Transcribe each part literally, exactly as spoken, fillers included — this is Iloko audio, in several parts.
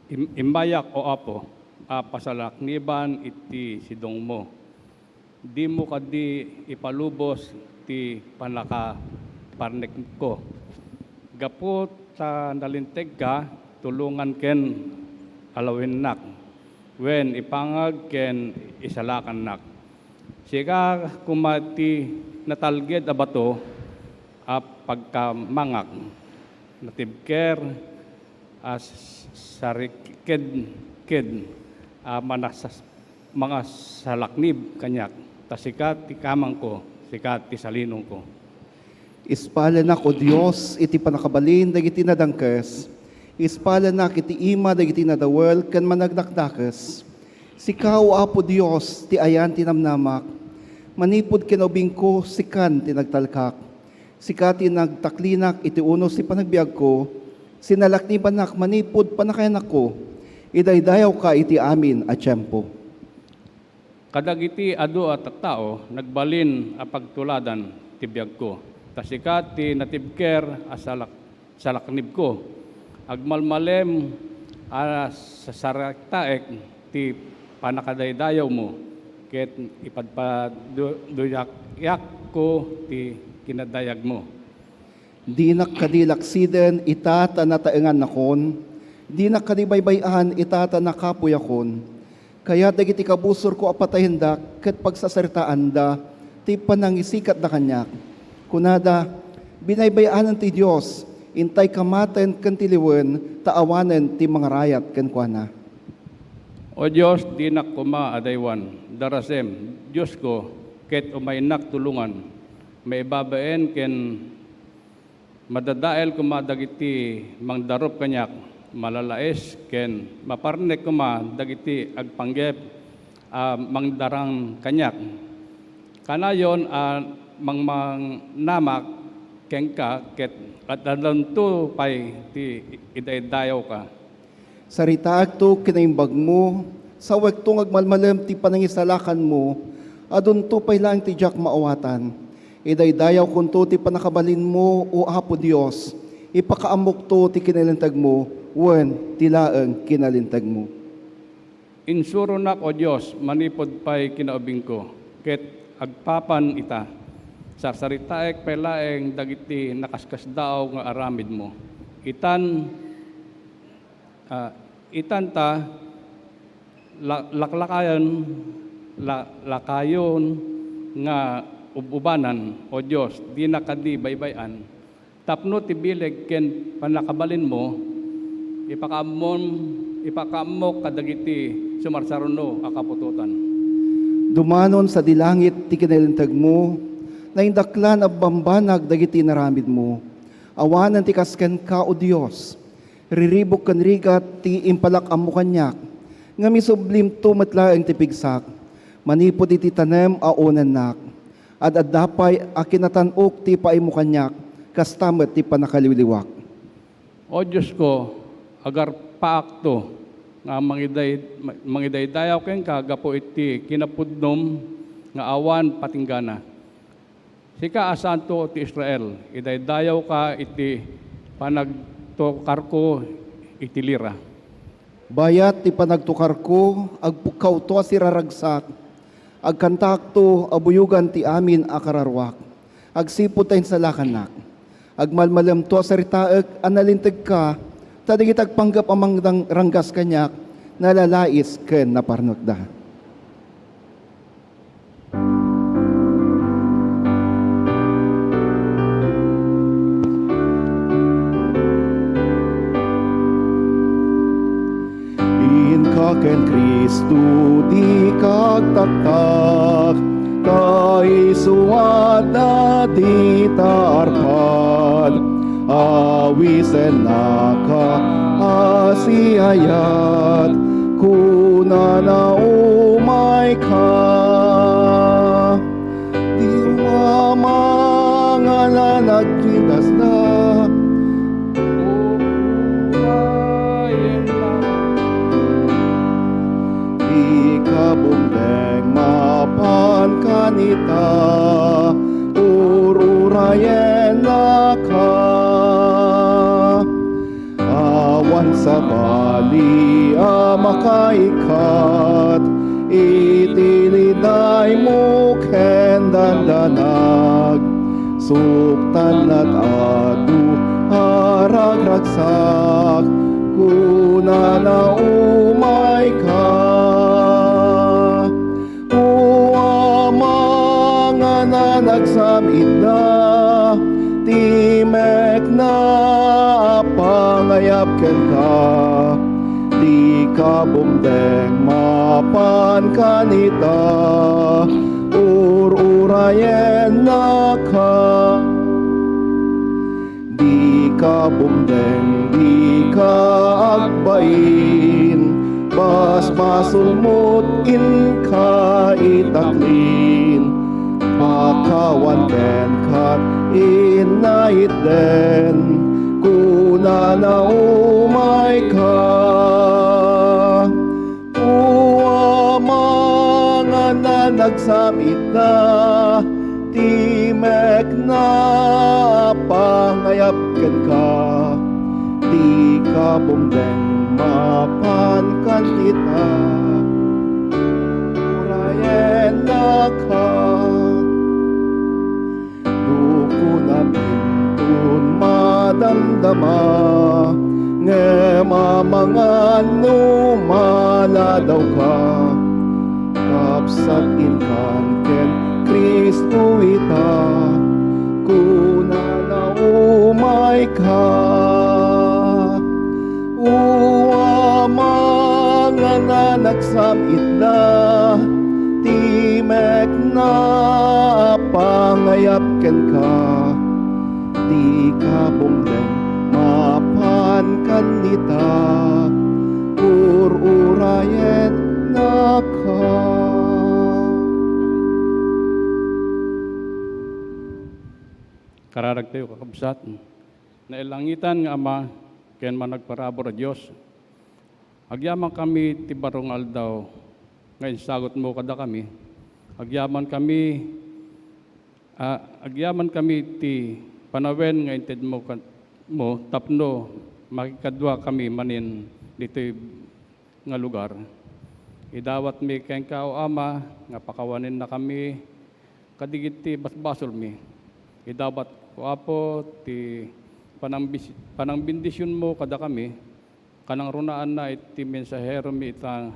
Im-, immayak, O Apo, a pasalakniban iti sidongmo. Dimo kadi ipalubos ti pannakaparnekko. Gapu ta nalintegka, tulongan ken alawennak, wen ipangag ken isalakannak. Sika koma ti natalged a bato a pagkamangak, natibker a s-, sarikedked a manasas-, mangasalaknib kaniak, ta sika ti kamangko, sika ti salinongko. Ispalanak, O Dios, iti pannakabalin dagiti nadangkes. Ispalanak iti ima dagiti nadawel ken managdakdakes. Sika, O Apo Dios, ti ayan ti namnamak. Manipud kinaubingko, sikan ti nagtalkak. Sika ti nagtaklinak iti unos ti panagbiagko. Sinalaknibanak manipud pannakayanakko. Idaydayawka iti amin a tiempo. Kadagiti adu a tattao, nagbalin a pagtuladan ti biagko. Ta sika ti natibker a salak-, salaknibko. Agmalmalem a sa-, saritaek ti pannakadaydayawmo, ket ipadpaduyakko ti kinadayagmo. Dinak kadi laksiden ita ta nataengannakon? Dinak kadi baybay-an ita ta nakapuy-akon? Kayat dagiti kabusorko a patayendak ket pagsasaritaanda ti panangisikatda kaniak. Kunada, "Binaybay-anen ti Dios, intay kamaten ken tiliwen ta awanen ti mangarayat kenkuana." O Dios, dinak koma adaywan. Darasem, Diosko, ket umaynak tulongan. Maibabain ken madadael koma dagiti mangdarup kaniak, malalaes ken maparnek koma dagiti agpanggep a mangdarang kaniak. Kanayon a mangmangnamak kenka ket ad-adunto pay ti idaydayawka. Saritaekto kinaimbagmo, sawekto nga agmalmalem ti panangisalakanmo, adunto pay laeng ti diak maawatan. Idaydayawkonto ti pannakabalinmo, O Apo Dios, ipakaammokto ti kinalintagmo, wen ti laeng kinalintagmo. Insuronak, O Dios, manipud pay kinaubingko, ket agpapan ita. Sarsaritaek pay laeng dagiti nakaskasdaaw nga aramidmo. Itan, ah, itan ta la-, laklakayon, la-, lakayon nga ub-ubanan, O Dios, dina kadi baybay-an. Tapno ti bileg ken pannakabalinmo, ipakaammon, ipakaammok kadagiti sumarsaruno a kaputotan. Dumanon sadi langit ti kinalintagmo, naindaklan a bambanag dagiti naramidmo. Awanen ti kas kenka, O Dios. Riribuk ken rigat ti impalak-ammo kaniak, ngem isublimto met laeng ti pigsak. Manipud iti tanem a unennak, ad-adda pay a kinatan-ok ti ipaaymo kaniak, kasta met ti pannakaliwliwak. O Diosko, agarpaakto nga mangiday-, mangidaydayaw kenka gapu iti kinapudnom nga awan patinggana. Sika a Santo ti Israel, idaydayawka iti panagtukarko iti lira. Bayat ti panagtukarko, agpukkawto a siraragsak. Agkantaakto a buyogan ti amin a kararuak. Agsipud ta insalakannak. Agmalmalemto a saritaek a nalintegka, ta dagiti agpanggep a mangdang-, ranggas kaniak, nalalais ken naparnekda. Inka ken Cristo, dika agtaktak, ta isu adda dita arpad. Awisennaka a siayat, kunana, umayka. Diwa mangan a nagtigasda. Dika bumdeng mapan kanita, ururayennaka. Awan sabali Ali a makaikkat iti lidaymo ken dandanag, suktan adu a ragragsak, kunana, "Umayka." O Ama nga nanagsamit da, ti mekna a pangayab kenka, dika bumdeng mapan kanita, ur-urayennaka. Dika bumdeng, dika agbain, basbasolmot inka itaklin. Pakawan kenka inna itden, kunana, "Umayka." O Ama nga nanagsamit da, ti mekna a pangayab kenka, dika bumdeng mapan kanita, urayennaka. Duko naminton madamdama, ngem amangan no maladawka. Kabsat, inkan ken Cristo ita, kunana, "Umayka." O Ama nga nanagsamit da, ti mekna a pangayab kenka, dika bumdeng mapan kanita, ur-urayennaka. Kararagtayo, kakabsat. Nailangitan nga Ama ken managparabur a Dios, agyamankami ti baro nga aldaw nga insagutmo kadakami. Agyamankami, a, agyamankami ti panawen nga intedmo kad-, mo tapno makikaduakami manen ditoy nga lugar. Idawatmi kenka, O Ama, nga pakawanennakami kadagiti basbasolmi. Idawat, O Apo, ti panangbis-, panangbendisionmo kadakami, kanangrunaanna iti mensaheromi ita,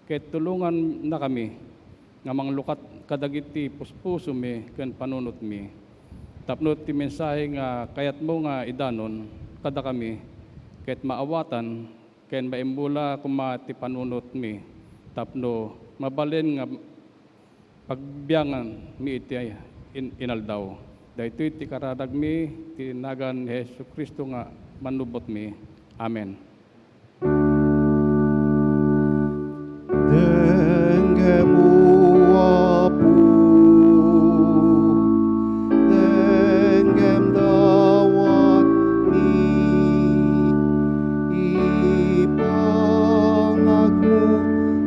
ket tulongannakami nga manglukat kadagiti puspusomi ken panunotmi, tapno ti mensahe nga kayatmo nga idanon kadakami ket maawatan ken maimmula koma ti panunotmi tapno mabalin nga pagbianganmi iti in-, inaldaw. Daytoy ti kararagmi ti nagan ni Jesu-Cristo nga Mannubbotmi. Amen. Denggem, O Apo, denggem dawatmi, ipangagmo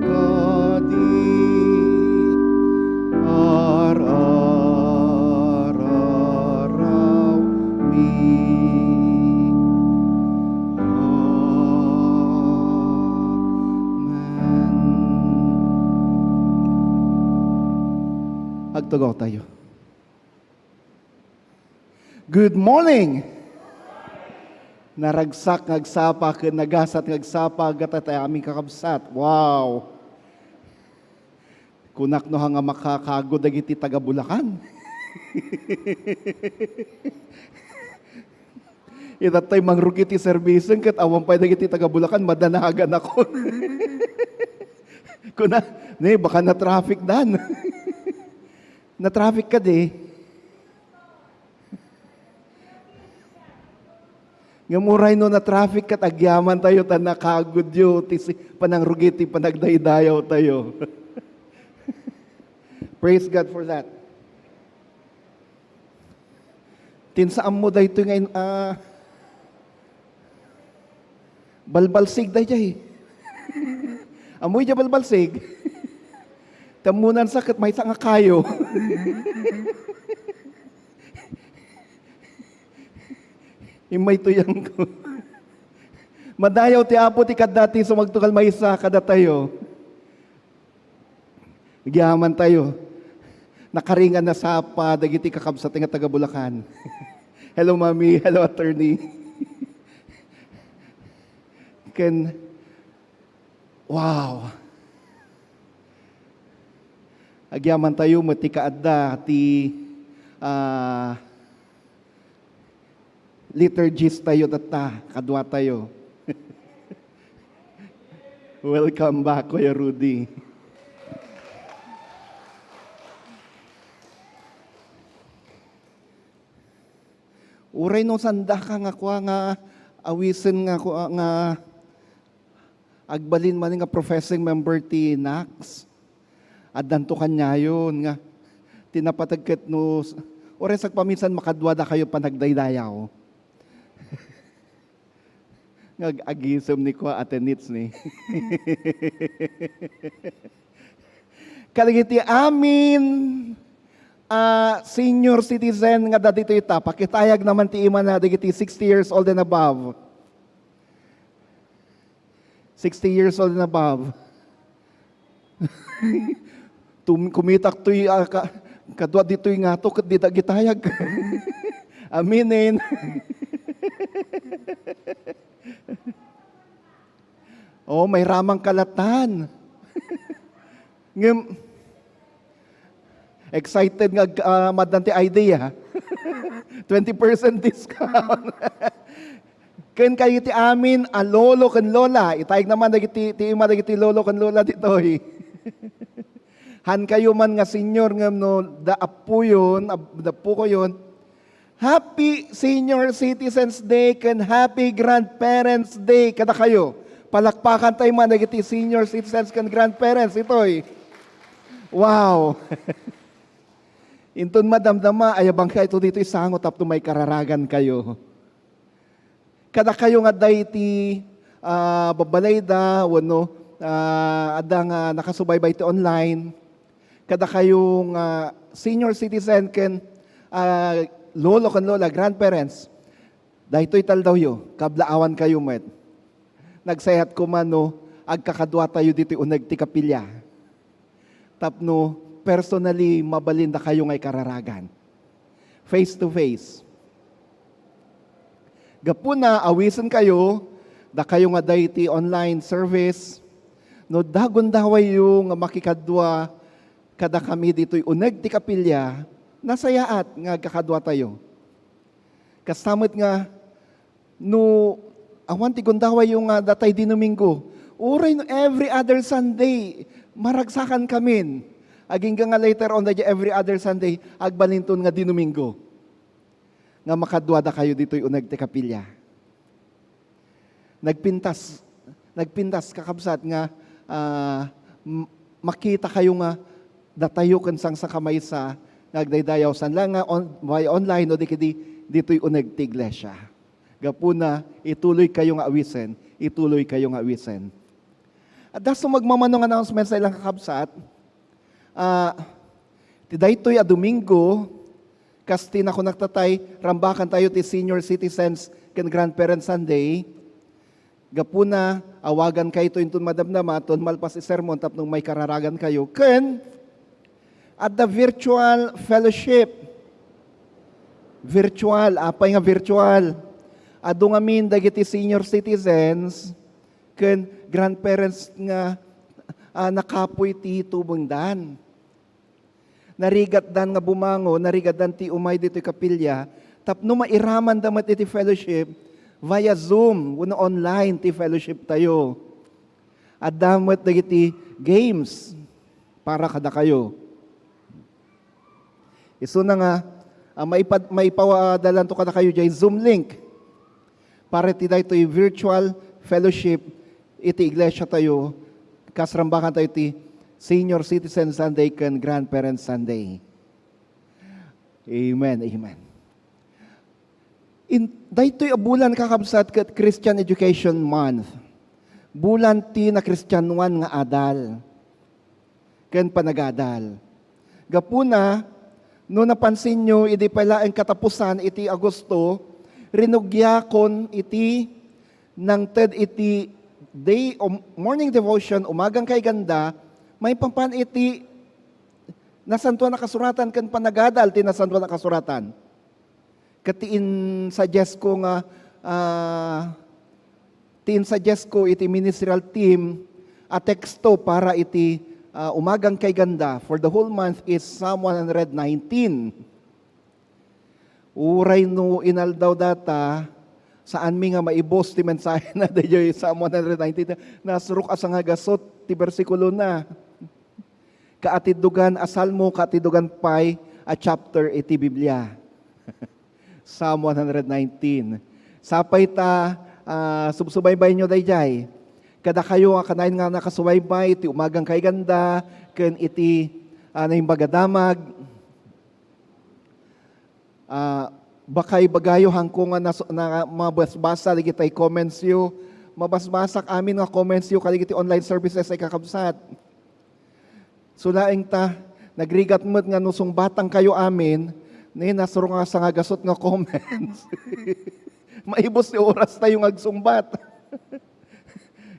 kadi ar-ararawmi. Amen. Agtugaw tayo. Good morning! Naragsak nga agsapa ken nagasat nga agsapa, gata tay amin kakabsat. Wow! Kunak no, haan nga makakaagud dagiti taga Bulacan. Ita tay mangrugi ti serbisyon ket awan pay dagiti taga Bulacan, madanaganakon. Kuna, ne, baka na-traffic dan. Na-traffic kadi. Ngem uray no na-traffic ket agyamantayo ta nakaagudyo ti si-, panangrugi ti panagdaydayawtayo. Praise God for that. Tin, saanmo daytoy nga in-, ah, balbalsig daydiay. Ammoy diay balbalsig? Ti ammonansa ket maysa nga kayo. Immay tuyangko. Madayaw ti Apo ti kadda ti sumagtukan maysa kadatayo. Agyamantayo. Nakaringan a sapa dagiti kakabsat nga taga Bulacan. Hello, Mami. Hello, Attorney. Ken, wow. Agyamantayo met ti kaadda ti, ah, liturgist tayo tatta, kaduatayo. Welcome back, Kuya Rudy. Uray no sandaka nga kua nga awisen nga kua nga agbalin man nga professing member ti NACS, addanto kaniayon nga ti napateg ket no s-, uray sagpaminsan makadua dakayo panagdaydayaw. Nga ag-, agisem ni kua, Ate Nits ni. Kadagiti amin a senior citizen nga adda ditoy ta, pakitayag naman ti imana dagiti sixty years old and above. Sixty years old and above. Tum-, kumitak toy, ah, ka-, kadua ditoy nga to, ket dida gitayag. Aminen. Oh, may ramang kalatan. Ngem, excited nga ag-, ah, maddan ti idea. Twenty percent discount. Ken kayo ti amin a lolo ken lola, itayag naman dagiti, ti ima dagiti lolo ken lola ditoy. Han kayo man nga senior ngem no da appuyon, ab-, da appukoyon, Happy Senior Citizens Day ken Happy Grandparents Day kadakayo. Palakpakan tayo man dagiti senior citizens ken grandparents itoy. Wow! Inton madamdama, ayabangkayo ditoy sango tapno maikararagan kayo. Kadakayo nga adda iti, ah, babbalayda wenno, ah, adda nga nakasubaybay ti online, kadakayo nga senior citizen ken, ah, lolo ken lola, grandparents, daytoy taldawyo, kablaawankayo met. Nagsayat koma no agkakaduatayo ditoy uneg ti kapilya. Tapno personally, mabalin dakayo nga ikararagan. Face to face. Gapuna, awisen kayo, dakayo nga adda iti online service, no dagundawayyo nga makikadua kadakami ditoy uneg ti kapilya, nasayaat nga agkakaduatayo. Kasta met nga, no awan ti gundawayyo nga datay Dinomingo, uray no every other Sunday, maragsakankamin. Agingga nga later on, daydi every other Sunday, agbalinton nga Dinomingo. Nga makadua dakayo ditoy uneg ti kapilya. Nagpintas, nagpintas, kakabsat, nga, ah, m-, makita kayo nga datayo ken sangsankamaysa nga agdaydayaw, saan la nga on-, way online no di kadi ditoy uneg ti iglesia. Gapuna, ituloy kayo nga awisen, ituloy kayo nga awisen. Adda sumagmamano nga announcements, ay lang, kakabsat. Ah, ti daytoy a Domingo, kas ti nakunak tatay, rambakan tayo ti Senior Citizens ken Grandparents Sunday. Gapuna, awagan kayto inton madamdama, ton malpas ti sermon tapno maikararagan kayo. Ken, adda virtual fellowship. Virtual, apay nga virtual? Adu ngamin dagiti senior citizens ken grandparents nga, ah, nakapuy ti tubengdan. Narigatdan nga bumangon, narigatdan ti umay ditoy kapilya, tapno mairamanda met iti fellowship via Zoom wenno online ti fellowship tayo. Adda met dagiti games para kadakayo. Isuna nga, ah, maipad-, maipadalanto kadakayo jay Zoom link para ti daytoy virtual fellowship iti iglesia tayo, kas rambakan tayo ti Senior Citizen Sunday ken Grandparents Sunday. Amen, amen. In, daytoy a bulan, kakabsat, ket Christian Education Month. Bulan ti nakristianoan nga adal ken panagadal. Gapuna, no napansinyo, idi pay laeng katapusan iti Agosto, rinugiakon iti nangted iti day o morning devotion, umagang kay ganda, maipapan iti Nasantoan a Kasuratan ken panagadal ti Nasantoan a Kasuratan. Ket ti in-suggest ko nga, ah, ti in-suggest ko iti ministerial team a teksto para iti, ah, umagang kay ganda for the whole month is Psalm one hundred nineteen. Uray no inaldaw data, saanmi nga maibus ti mensahe na daytoy Psalm one hundred nineteen. Nasurok a sangagasut ti bersikulona. Kaatiddogan a salmo, kaatiddogan pay a chapter iti Biblia. Psalm one hundred nineteen. Sapay ta, ah, subsubaybayyo daydiay. Kadakayo nga kanayon nga nakasubaybay ti umagang kay ganda ken iti, ah, Naimbag a Damag. Ah, baka ibagayo, haanko nga nas-, na, mabasbasa dagiti comments yo. Mabasbasak amin nga comments yo kadagiti online services a kakabsat. Sulaeng ta, nagrigat met nga no sungbatangkayo amin, ni nasuro nga sangagasut nga comments. Maibus ti oras tayo nga agsungbat.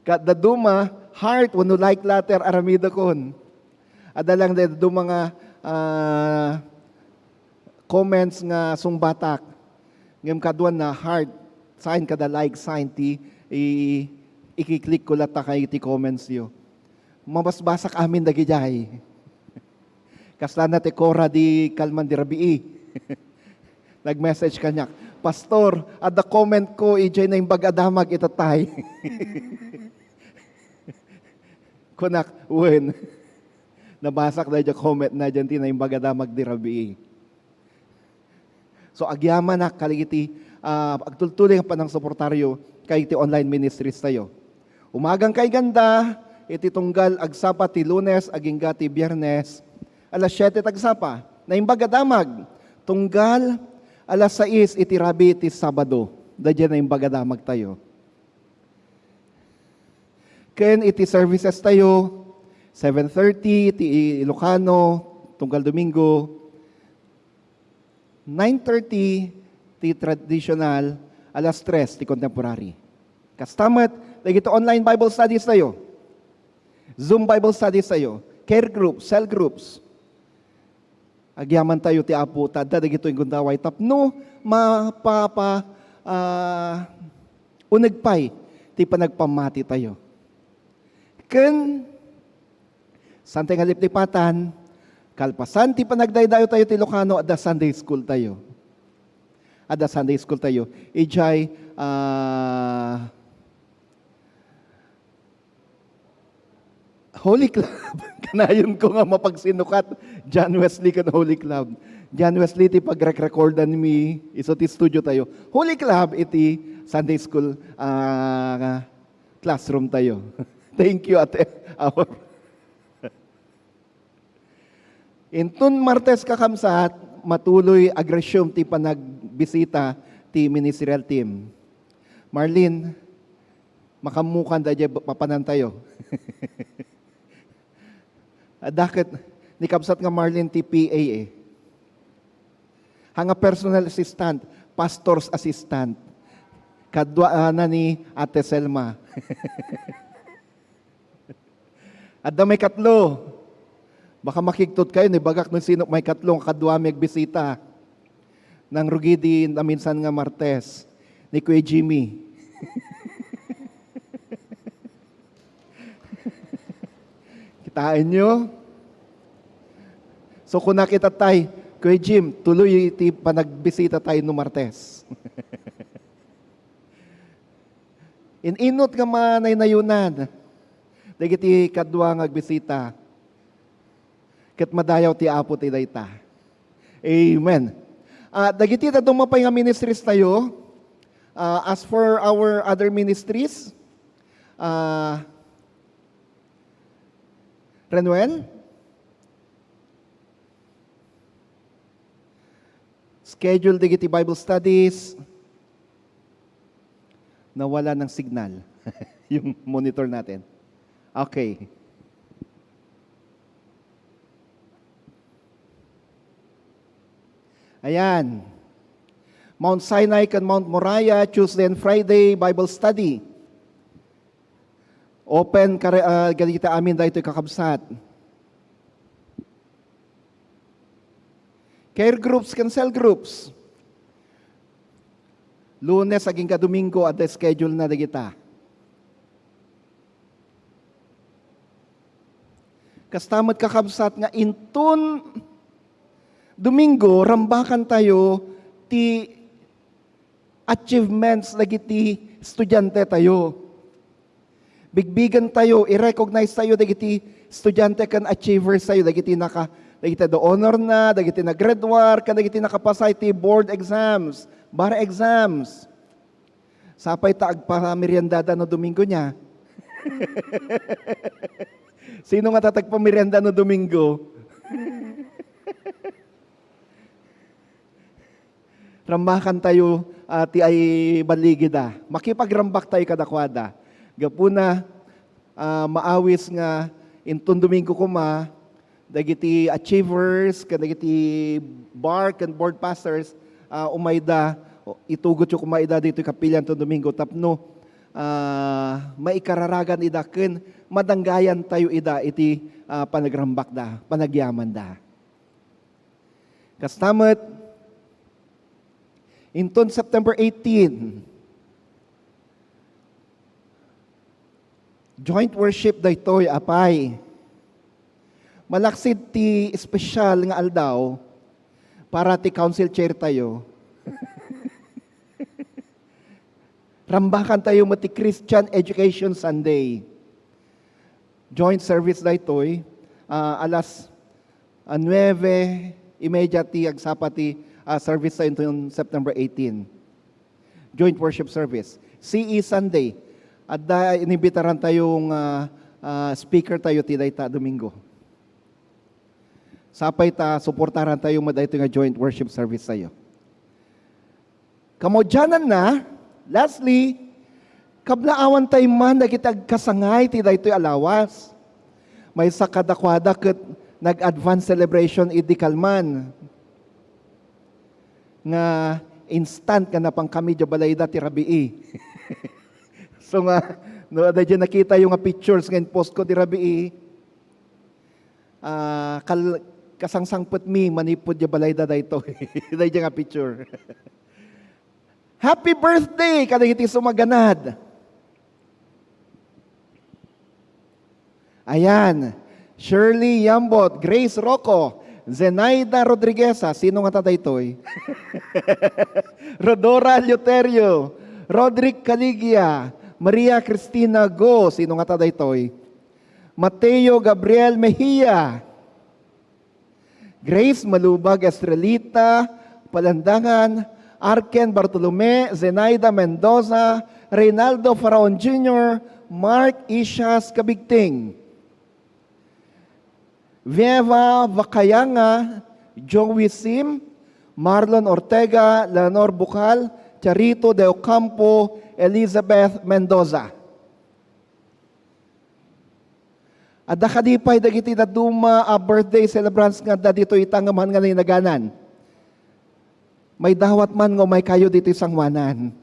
Ket dadduma, heart wenno like latta, aramidakon. Adda lang dadduma nga, ah, comments nga sungbatak. Ngem kaduana heart sign kada like sign ti i-, ikiklik ko latta kay ti comments yo. Mabasbasak amin dagidiay. Kasla na ti Cora di Kalman di Rabii. Nag-message kaniak, "Pastor, adda comment ko idiay Naimbag a Damag itatay." Kunak, "Wen." Nabasak daydiay comment na diay ti Naimbag a Damag di Rabii. So, agyamanak kadagiti, ah, agtultuloy nga panangsuportaryo kadagiti online ministries tayo. Umagang kay ganda, iti tunggal agsapa ti Lunes agingga ti Biernes, alas siete ti agsapa. Naimbag a Damag, tunggal alas sais iti rabii ti Sabado. Daydiay Naimbag a Damag tayo. Ken iti services tayo, seven thirty ti Ilocano, tunggal Domingo, nine thirty ti traditional, alas tres ti contemporary. Kasta met, dagiti online Bible studies tayo, Zoom Bible studies tayo, care groups, cell groups. Agyaman tayo ti Apo, ta adda dagitoy gundaway tapno mapapa-, ah, uneg pay ti panagpammati tayo. Ken saan tayo nga liplipatan, kalpasan ti panagdaydayo tayo ti Ilocano, adda Sunday school tayo. Adda Sunday school tayo. Idiay, ah, Holy Club. Kanayon ko nga mapagsinukat, John Wesley ken Holy Club. John Wesley ti pagrekrekordan mi, isu ti studio tayo. Holy Club iti Sunday school, ah, classroom tayo. Thank you, Ate Aurora. Inton Martes, kakabsat, matuloy a resume ti panagbisita ti ministerial team. Marlene, makammukan daydiay papanan tayo. Adda ket ni kabsat nga Marlene ti P A eh. Haan nga personal assistant, pastor's assistant. Kaduana ni Ate Selma. Adda maikatlo. Baka makigtot kayo, ni bagak no sino maikatlo nga kaduami agbisita. Nang rugi di naminsan nga Martes ni Kuya Jimmy. Kitaen nyo? So, kuna kita tay, Kuya Jim, tuloy ti panagbisita tayo no Martes. In-inut nga manaynayunan dagiti kadua nga agbisita. Ket madayaw ti Apo ti dayta. Amen. Ah, dagiti dadduma pay nga ministries tayo, ah, as for our other ministries, ah, Renuel? Schedule dagiti Bible studies. Nawala ng signal yung monitor natin. Okay. Ayan. Mount Sinai ken Mount Moriah, Tuesday and Friday, Bible study. Open kare-, ah, kadagiti amin daytoy, kakabsat. Care groups ken cell groups. Lunes agingga Domingo, adda schedule na dagita. Kasta met, kakabsat, nga inton Domingo, rambakantayo ti achievements dagiti estudiantetayo. Bigbigentayo, i-recognize tayo dagiti estudiante ken achievers tayo, dagiti naka-, dagiti adda honor na, dagiti nag-graduar, ken dagiti nakapasay ti board exams, bar exams. Sapay ta agpameriendada no Domingo nia. Sino nga tatagpamerienda no Domingo? Rambakantayo, ah, ti ay balligida. Makipagrambaktayo kadakuada. Gapuna, ah, maawis nga inton Domingo koma, dagiti achievers, ken dagiti bar, ken board pastors, ah, umayda, itugotyo koma ida ditoy kapilya inton Domingo tapno, ah, maikararagan ida ken madanggayantayo ida iti, ah, panagrambakda, panagyamanda. Kasta met, inton September eighteen, joint worship daytoy, apay. Malaksid ti espesyal nga aldaw para ti council chair tayo. Rambakantayo met ti Christian Education Sunday. Joint service daytoy, ah, alas, ah, nuebe y media ti agsapa ti, ah, service tayo inton September eighteen. Joint worship service. C E Sunday. Adda inimbitaran tayo nga, ah, speaker tayo ti dayta Domingo. Sapay ta suportaran tayo met daytoy nga joint worship service tayo. Kamaudiananna, lastly, kablaawan tayo man dagiti agkasangay ti daytoy a lawas. Maysa kadakuada ket nag-advance celebration idi kalman nga instant nga napankami diay balayda ti rabii. So nga, no, adda diay nakitayo nga pictures nga in-post ko di rabii, ah, kal-, kasangsangpetmi manipud diay balayda daytoy. Daydiay nga picture. Happy birthday kadagiti sumaganad. Ayan. Shirley Yambot, Grace Rocco, Zenaida Rodrigueza, sino ngata daytoy? Rodora Eleuterio, Roderick Caligia, Maria Cristina Go, sino ngata daytoy? Mateo Gabriel Mejia, Grace Malubag Estrelita Palandangan, Arken Bartolome, Zenaida Mendoza, Reynaldo Faraon Junior, Mark Ishas Kabigting, Vieva Vacayanga, Joey Sim, Marlon Ortega, Leonor Bucal, Charito de Ocampo, Elizabeth Mendoza. Adda kadi pay dagiti dadduma a birthday celebrants nga adda ditoy ita ngem haan nga nainaganan? Maidawat man nga umaykayo ditoy sangoanan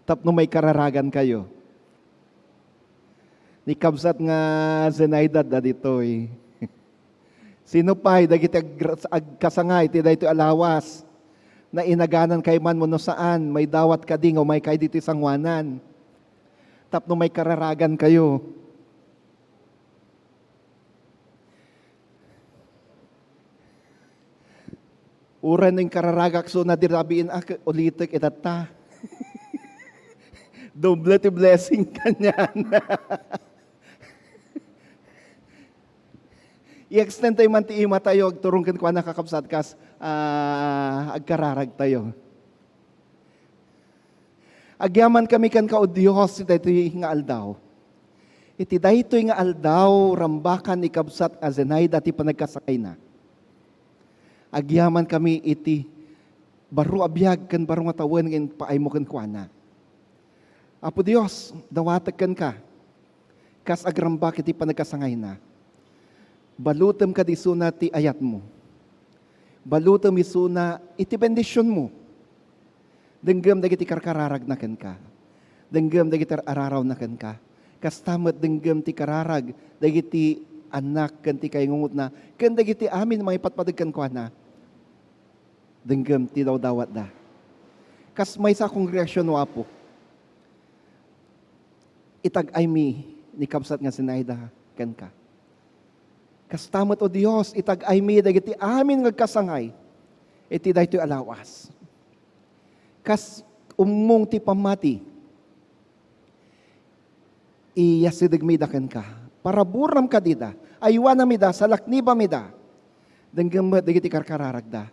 tapno maikararagankayo. Ni kabsat nga Zenaida adda ditoy. Sino pay dagiti ag-, agkasangay ti daytoy a lawas? Nainaganan kay man wenno saan, maidawat kadi nga umaykay ditoy sangoanan tapno maikararagankayo. Uray no inkararagak so na di rabiin, ah, ulitek itatta. Doble ti blessing kanian. I-extend tayo man ti imatayo, agturong kenkuana, kakabsat, kas, ah, agkararagtayo. Agyamankami kenka, O Dios, iti daytoy nga aldaw. Iti daytoy nga aldaw, rambakan ni kabsat a Zenaida ti panagkasangayna. Agyamankami iti baro a biag ken baro nga tawen nga impaaymo kenkuana. Apo Dios, dawatek kenka kas agrambak iti panagkasangayna. Balutem kadi isuna ti ayatmo. Balutem isuna iti bendisionmo. Denggem dagiti karkararagna kenka. Denggem dagiti ar-ararawna kenka. Kasta met denggem ti kararag dagiti annak ken ti kaingungotna ken dagiti amin a mangipatpateg kenkuana. Denggem ti dawdawatda. Kas maysa a kongregasion, O Apo, itag-aymi ni kabsat nga Zenaida kenka. Kasta met, O Dios, itag-aymi dagiti amin nga agkasangay iti daytoy a lawas. Kas ummong ti pammati, iyasidegmi ida kenka. Paraburam kadida, aywanam ida, salaknibam ida. Denggem met dagiti karkararagda.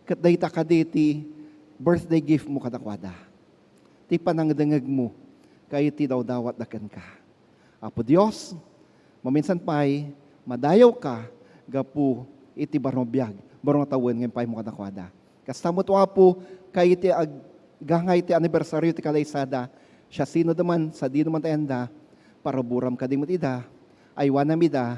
Ket dayta kadi ti birthday gift mo kadakuada. Ti panangdengngegmo, kayo ti dawdawatda kenka. Apo Dios, maminsan pay, madayawka gapu iti baro nga biag, baro nga tawen nga impaymo kadakuada. Kasta met, O Apo, kayo ti ag-, gangay ti anibersaryo ti kalaysada, siasinoda man, sadino man ti ayanda, paraburam kadi met ida, aywanam ida,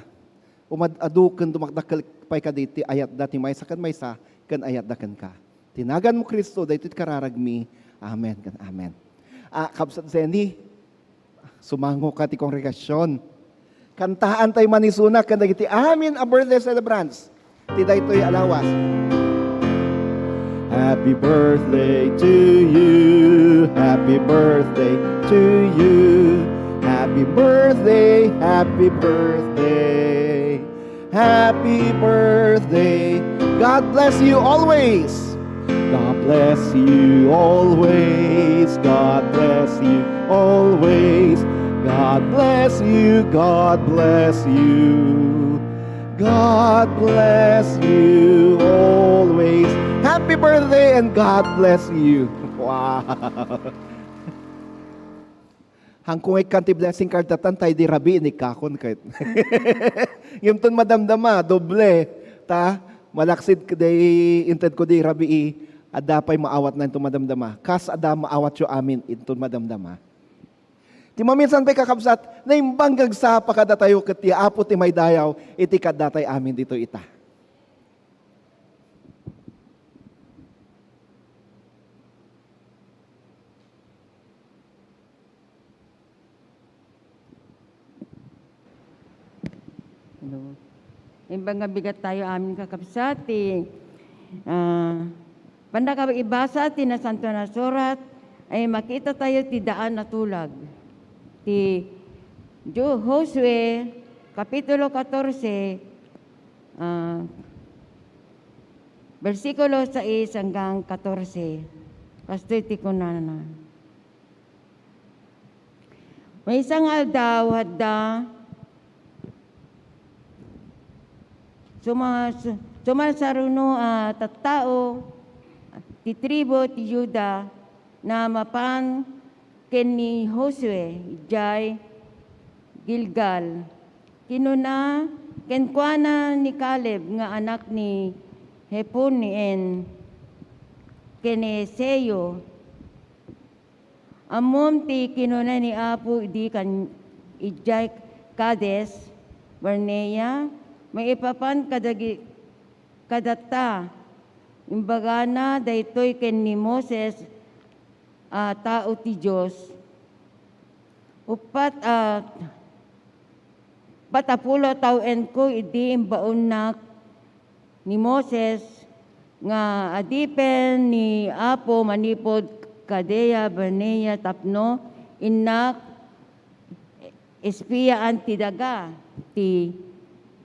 umad-adu ken dumakdakkel pay kadi ti ayatda ti maysa ken maysa ken ayatda kenka. Ti naganmo, Cristo, daytoy ti kararagmi. Amen ken amen. Ah, Kabsat Zenny, sumango ka ti kongregasion. Kantaan tayo manisuna ken dagiti amin a birthday celebrants ti daytoy a lawas. Happy birthday to you. Happy birthday to you. Happy birthday, happy birthday. Happy birthday. God bless you always. God bless you always. God bless you always. God bless you. God bless you. God bless you always. Happy birthday and God bless you. Wow. Hangko nga ikkan ti blessing card datan, tay di rabii ni kakon ket. Ngem ton madamdama, doble. Ta, malaksid kadi inted ko di rabii, adda pay maawatna inton madamdama. Kas adda maawatyo amin inton madamdama. Ti maminsan pay, kakabsat, naimbag nga agsapa kadatayo ket ti Apo ti maidayaw iti kaddatay amin ditoy ita. Hello. Imbag nga bigat tayo amin, kakabsat, ti, ah, pannakaibasa ti Nasantoan a Surat, ay makita tayo ti daan a tulag. Ti Jo-, Josue, Kapitulo katorse, ah, bersikulo sais hanggang katorse. Kastoy ti kunana. Maysa nga aldaw, adda suma-, su-, sumarsaruno a tattao ti tribu ti Juda na mapan ken ni Josue idiay Gilgal. Kinuna kenkuana ni Caleb nga anak ni Jephunneh ken Keneseo, "Ammom ti kinuna ni Apo idi kan-, idiay Cades Barnea, maipapan kadagi-, kadata, imbagana daytoy ken ni Moses a tao ti Dios. Uppat a, uppat a pulo a tawenko idi imbaonnak ni Moses nga adipen ni Apo manipud Cades Barnea tapno innak espiaan ti daga, ti,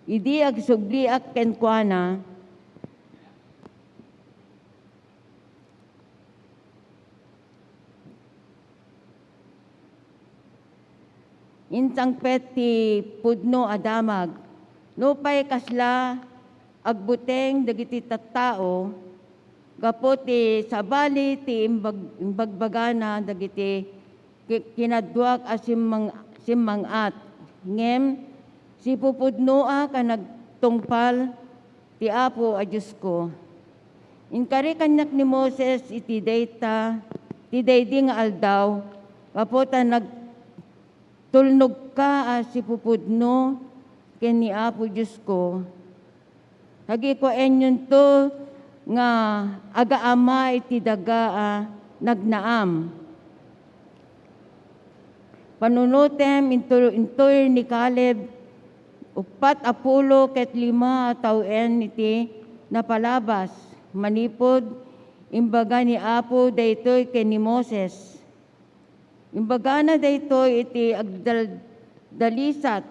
idi agsubliak kenkuana, insangpet ti pudno a damag. Nupay kasla, agbuteng dagiti tattao gapu ti sabali ti imbag-, imbagbagana dagiti ki-, kinaduak a simmang-, simmang-at, ngem sipupudnoak a nagtungpal ti Apo a Diosko. Inkari kaniak ni Moses iti dayta, ti daydi nga aldaw, gapu ta nagtulnogka a sipupudno ken ni Apo Diosko. Agikuaenyonto nga agaama iti daga a nagnaam. Panunotem intoy, intoy ni Caleb, uppat a pulo ket lima a tawen iti napalabas, manipud imbaga ni Apo daytoy ken ni Moses. Imbagana daytoy iti agdaldalisat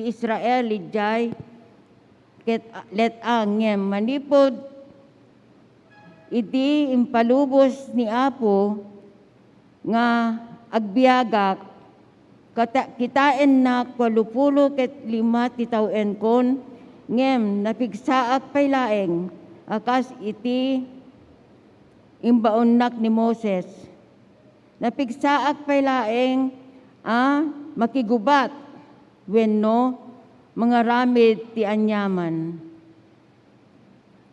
ti Israel idiay ket let-ang, ngem manipud idi impalubos ni Apo nga agbiagak, kata-, kitaennak walupulo ket lima ti tawenkon, ngem napigsaak pay laeng a kas iti imbaonnak ni Moses. Napigsaak pay laeng a makigubat wenno mangaramid ti aniaman.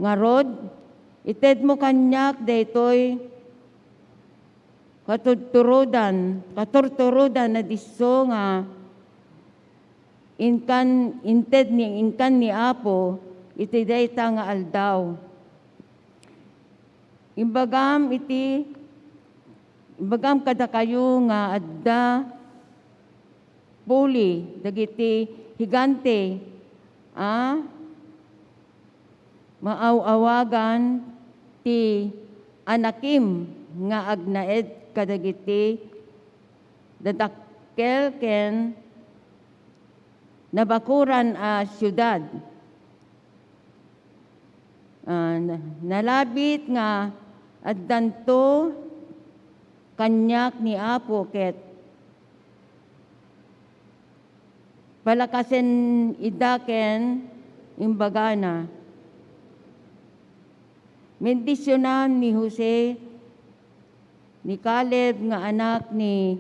Ngarud, itedmo kaniak daytoy katurturodan, katurturodan a disso nga inkan, inted ni, inkan ni Apo iti dayta nga aldaw. Imbagam iti, imbagam kadakayo nga adda puli dagiti higante a maaw-awagan ti Anakim nga agnaed kadagiti dadakkel ken nabakuran a siudad. Ah, na-, nalabit nga addanto kaniak ni Apo ket palakasen ida ken imbagana, "Bendisionan ni Jose, ni Caleb nga anak ni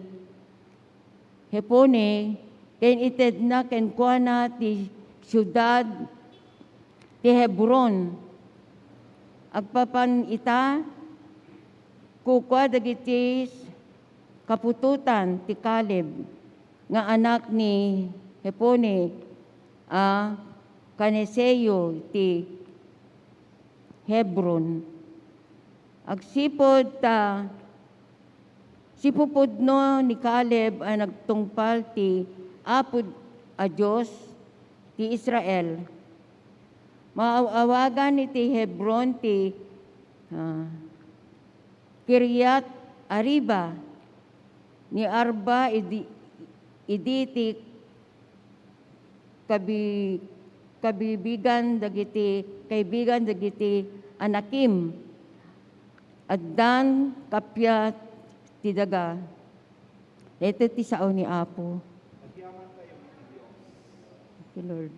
Jefone, ken itedna kenkuana ti siudad ti Hebron. Agpapan ita, kukua dagiti kaputotan ti Caleb nga anak ni Jefone a Keneseo iti Hebron." Agsipud ta sipupudno ni Caleb a nagtungpal ti Apo a Dios ti Israel. Maaw-awagan iti Hebron ti, ah, Kiriat-ariba ni Arba idi, idi ti kabi-, kabibigan dagiti, kaibigan dagiti Anakim. Addan kappia ti daga. Daytoy ti sao ni Apo. Thank you, Lord.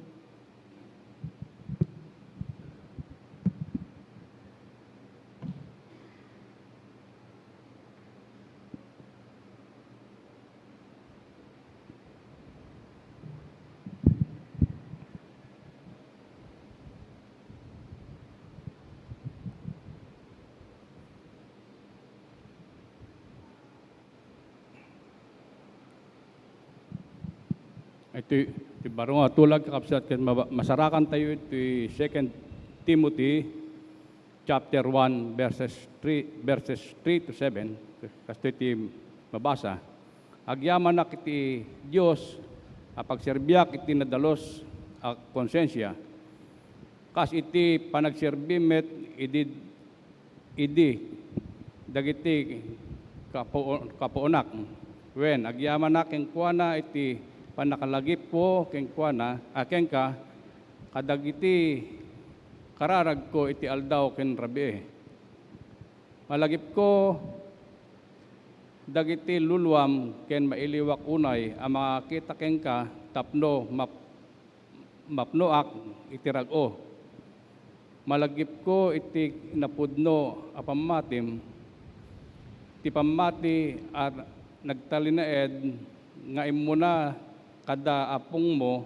Iti, iti baro nga tulag, kakabsat, ken maba-, masarakantayo iti Second Timothy chapter one, verses three, verses three to seven. Kastoy ti mabasa, "Agyamanak iti Dios a pagserbiak iti nadalus a konsensia, kas iti panagserbi met idi, idi dagiti kapu-, kapuonak. Wen, agyamanak kenkuana iti pannakalagipko kenkuana, a kenka, kadagiti kararagko iti aldaw ken rabii. Malagipko dagiti luluam ken mailiwak unay a makakita kenka tapno map-, mapnoak iti rag-o. Malagipko iti napudno a pammatim, ti pammati a nagtalinaed nga immuna kada apongmo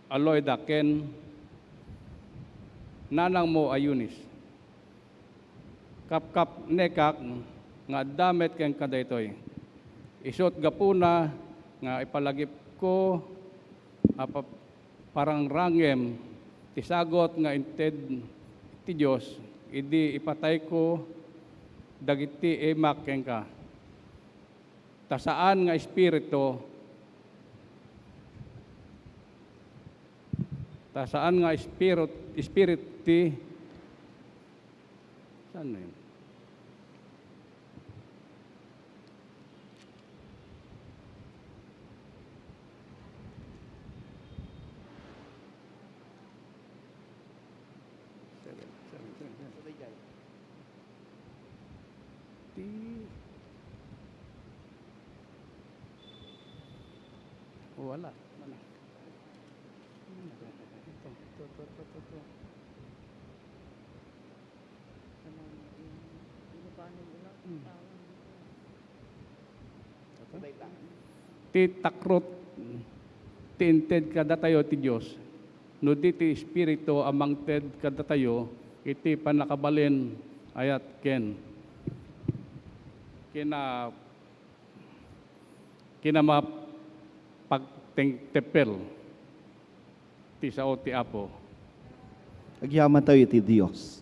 a Loida ken nanangmo a Eunice. Kapkapnekak nga adda met kenka daytoy. Isut' gapuna nga ipalagipko a pa-, parangrangem ti sagut nga inted ti Dios idi ipatayko dagiti imak kenka." Ta saan nga espiritu, ta saan nga espirit, espirit ti, saan na yun? Ti, wala. Mana? Ito, ito, ito, ito, ito. Hmm. Ti takrot ti inted kadatayo ti Dios, no di ti Espiritu a mangted kadatayo iti pannakabalin a ayat ken kina-, kinamapagtengtepel ti sao ti Apo. Agyamantayo iti Dios.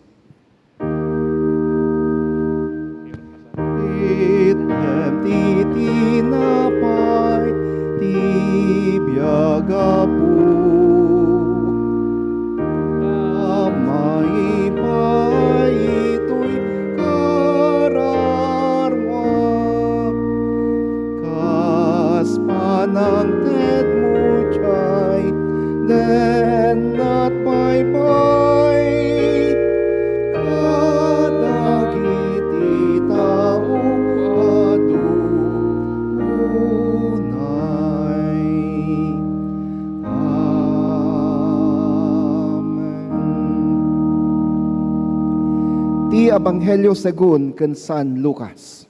Itnem ti tinapay ti biag, Apo. Ammo pay itoy kararua, kas panangtedmo diay dennat paybay kadagiti tao adu unay. Amen. Ti Ebanghelio segun ken San Lucas.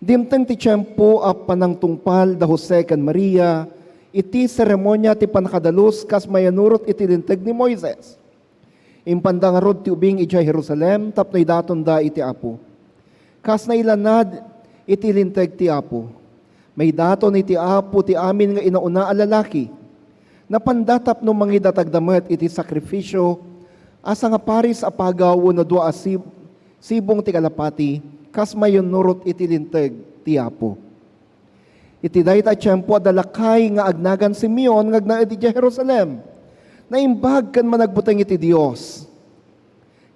Dimteng ti tiempo a panangtungpal da Jose ken Maria iti seremonia ti pannakadalus kas mayannurot iti Linteg ni Moises. Impanda ngarud ti ubing idiay Jerusalem tapno idatonda iti Apo. Kas nailanad iti Linteg ti Apo, maidaton iti Apo ti amin nga inauna a lalaki. Napanda tapno mangidatagda met iti sakrifisio a sangaparis a pagaw wenno dua a sib-, sibong ti kalapati, kas mayannurot iti Linteg ti Apo. Iti dayta a tiempo, adda lakay nga agnagan Simeon nga agnaed idiay Jerusalem. Naimbag ken managbuteng iti Dios,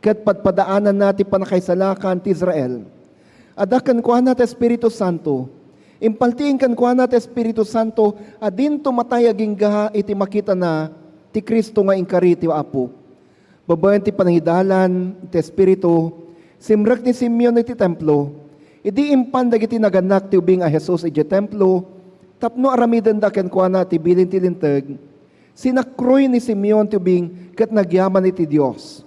ket padpadaananna ti pannakaisalakan ti Israel. Adda kenkuana ti Espiritu Santo. Impaltiing kenkuana ti Espiritu Santo a dinto matay agingga iti makitana ti Cristo nga inkari ti Apo. Babaen ti panangidalan ti Espiritu, simrek ni Simeon iti templo. Idi impan dagiti nagannak ti ubing a Jesus idiay templo tapno aramidenda kenkuana ti bilin ti Linteg, sinakroy ni Simeon ti ubing ket nagyaman iti Dios.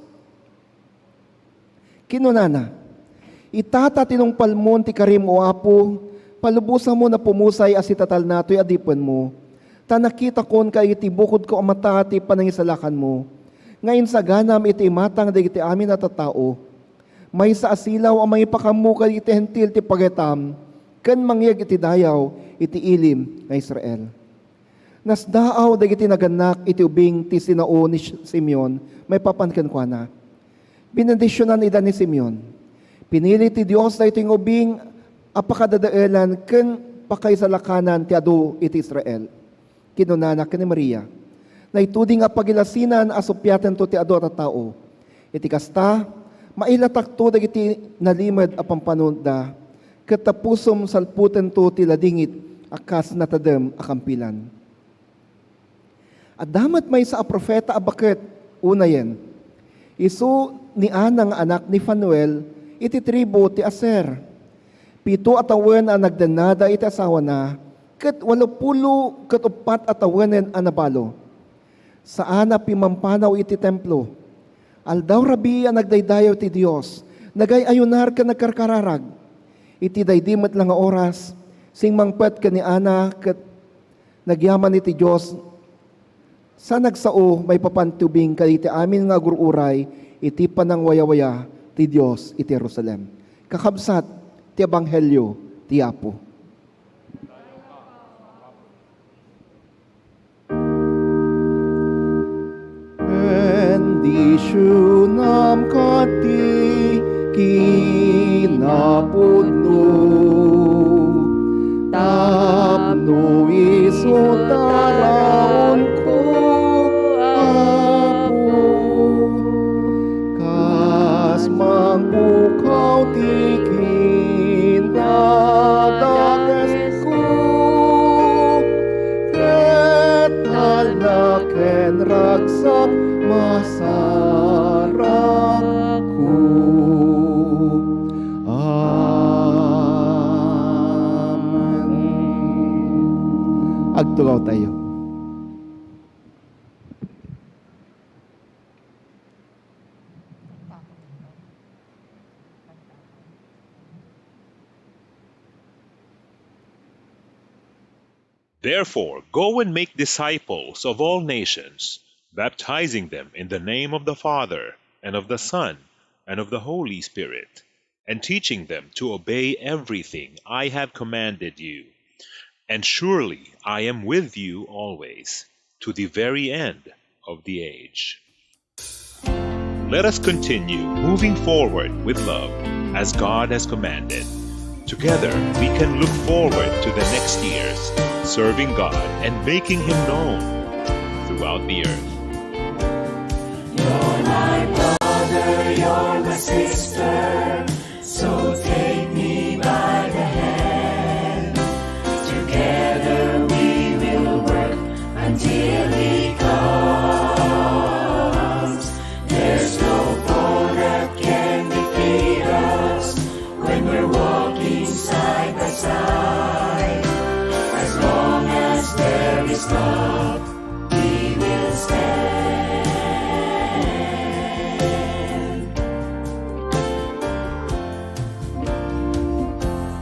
Kinunana, "Ita ta tinungpalmon ti karim, O Apo, palubosamon a pumusay a sitatalna toy adipenmo, ta nakitakon kadagiti bukodko a mata ti panangisalakanmo, nga insaganam iti imatang dagiti amin a tattao. Maysa a silaw a mangipakammo kadagiti Hentil ti pagaytam, ken mangyeg iti dayaw iti ilim nga Israel." Nasdaaw dagiti nagannak iti ubing ti sinao ni Simeon maipapan kenkuana. Benendisionanda ni Simeon. Pinili ti Dios daytoy nga ubing a pakadadaelan ken pakaisalakanan ti adu iti Israel. Kinunana ken ni Maria, "Naituding a pagilasinan a suppiatento ti adu a tattao. Iti kasta, mailatakto dagiti nalimed a pampanunotda, ket ta pusom salputento ti ladingit a kas natadem a kampilan." Adda met maysa a profeta a baket unayen. Isu ni Ana nga anak ni Fanuel iti tribu ti Aser. Pito a tawen a nagdennada iti asawana, ket walopulo ket uppat a tawenen a nabalo. Saan a pimampanaw iti templo. Aldaw rabii a nagdaydayaw ti Dios, nagay-ayunar ken nagkarkararag. Iti daydi met la nga oras, simmangpet ken ni Ana ket nagyaman iti Dios, sa nagsao maipapan ti ubing kadagiti amin nga agur-uray iti panangwayawaya ti Dios iti Jerusalem. Kakabsat, ti ebanghelio ti Apo. Bendisionam kadi kinapudno. Sutaraonko, Apo, kas mangpukaw ti kinadakesko, ket talna ken ragsak masarakko. Amen. Agtulaw tayo. Therefore, go and make disciples of all nations, baptizing them in the name of the Father, and of the Son, and of the Holy Spirit, and teaching them to obey everything I have commanded you. And surely I am with you always, to the very end of the age. Let us continue moving forward with love as God has commanded. Together, we can look forward to the next years, serving God and making Him known throughout the earth. You're my brother, you're my sister, so take me by the hand. Together we will work until He comes. There's no foe that can defeat us when we're walking side by side. As long as there is love, we will stand.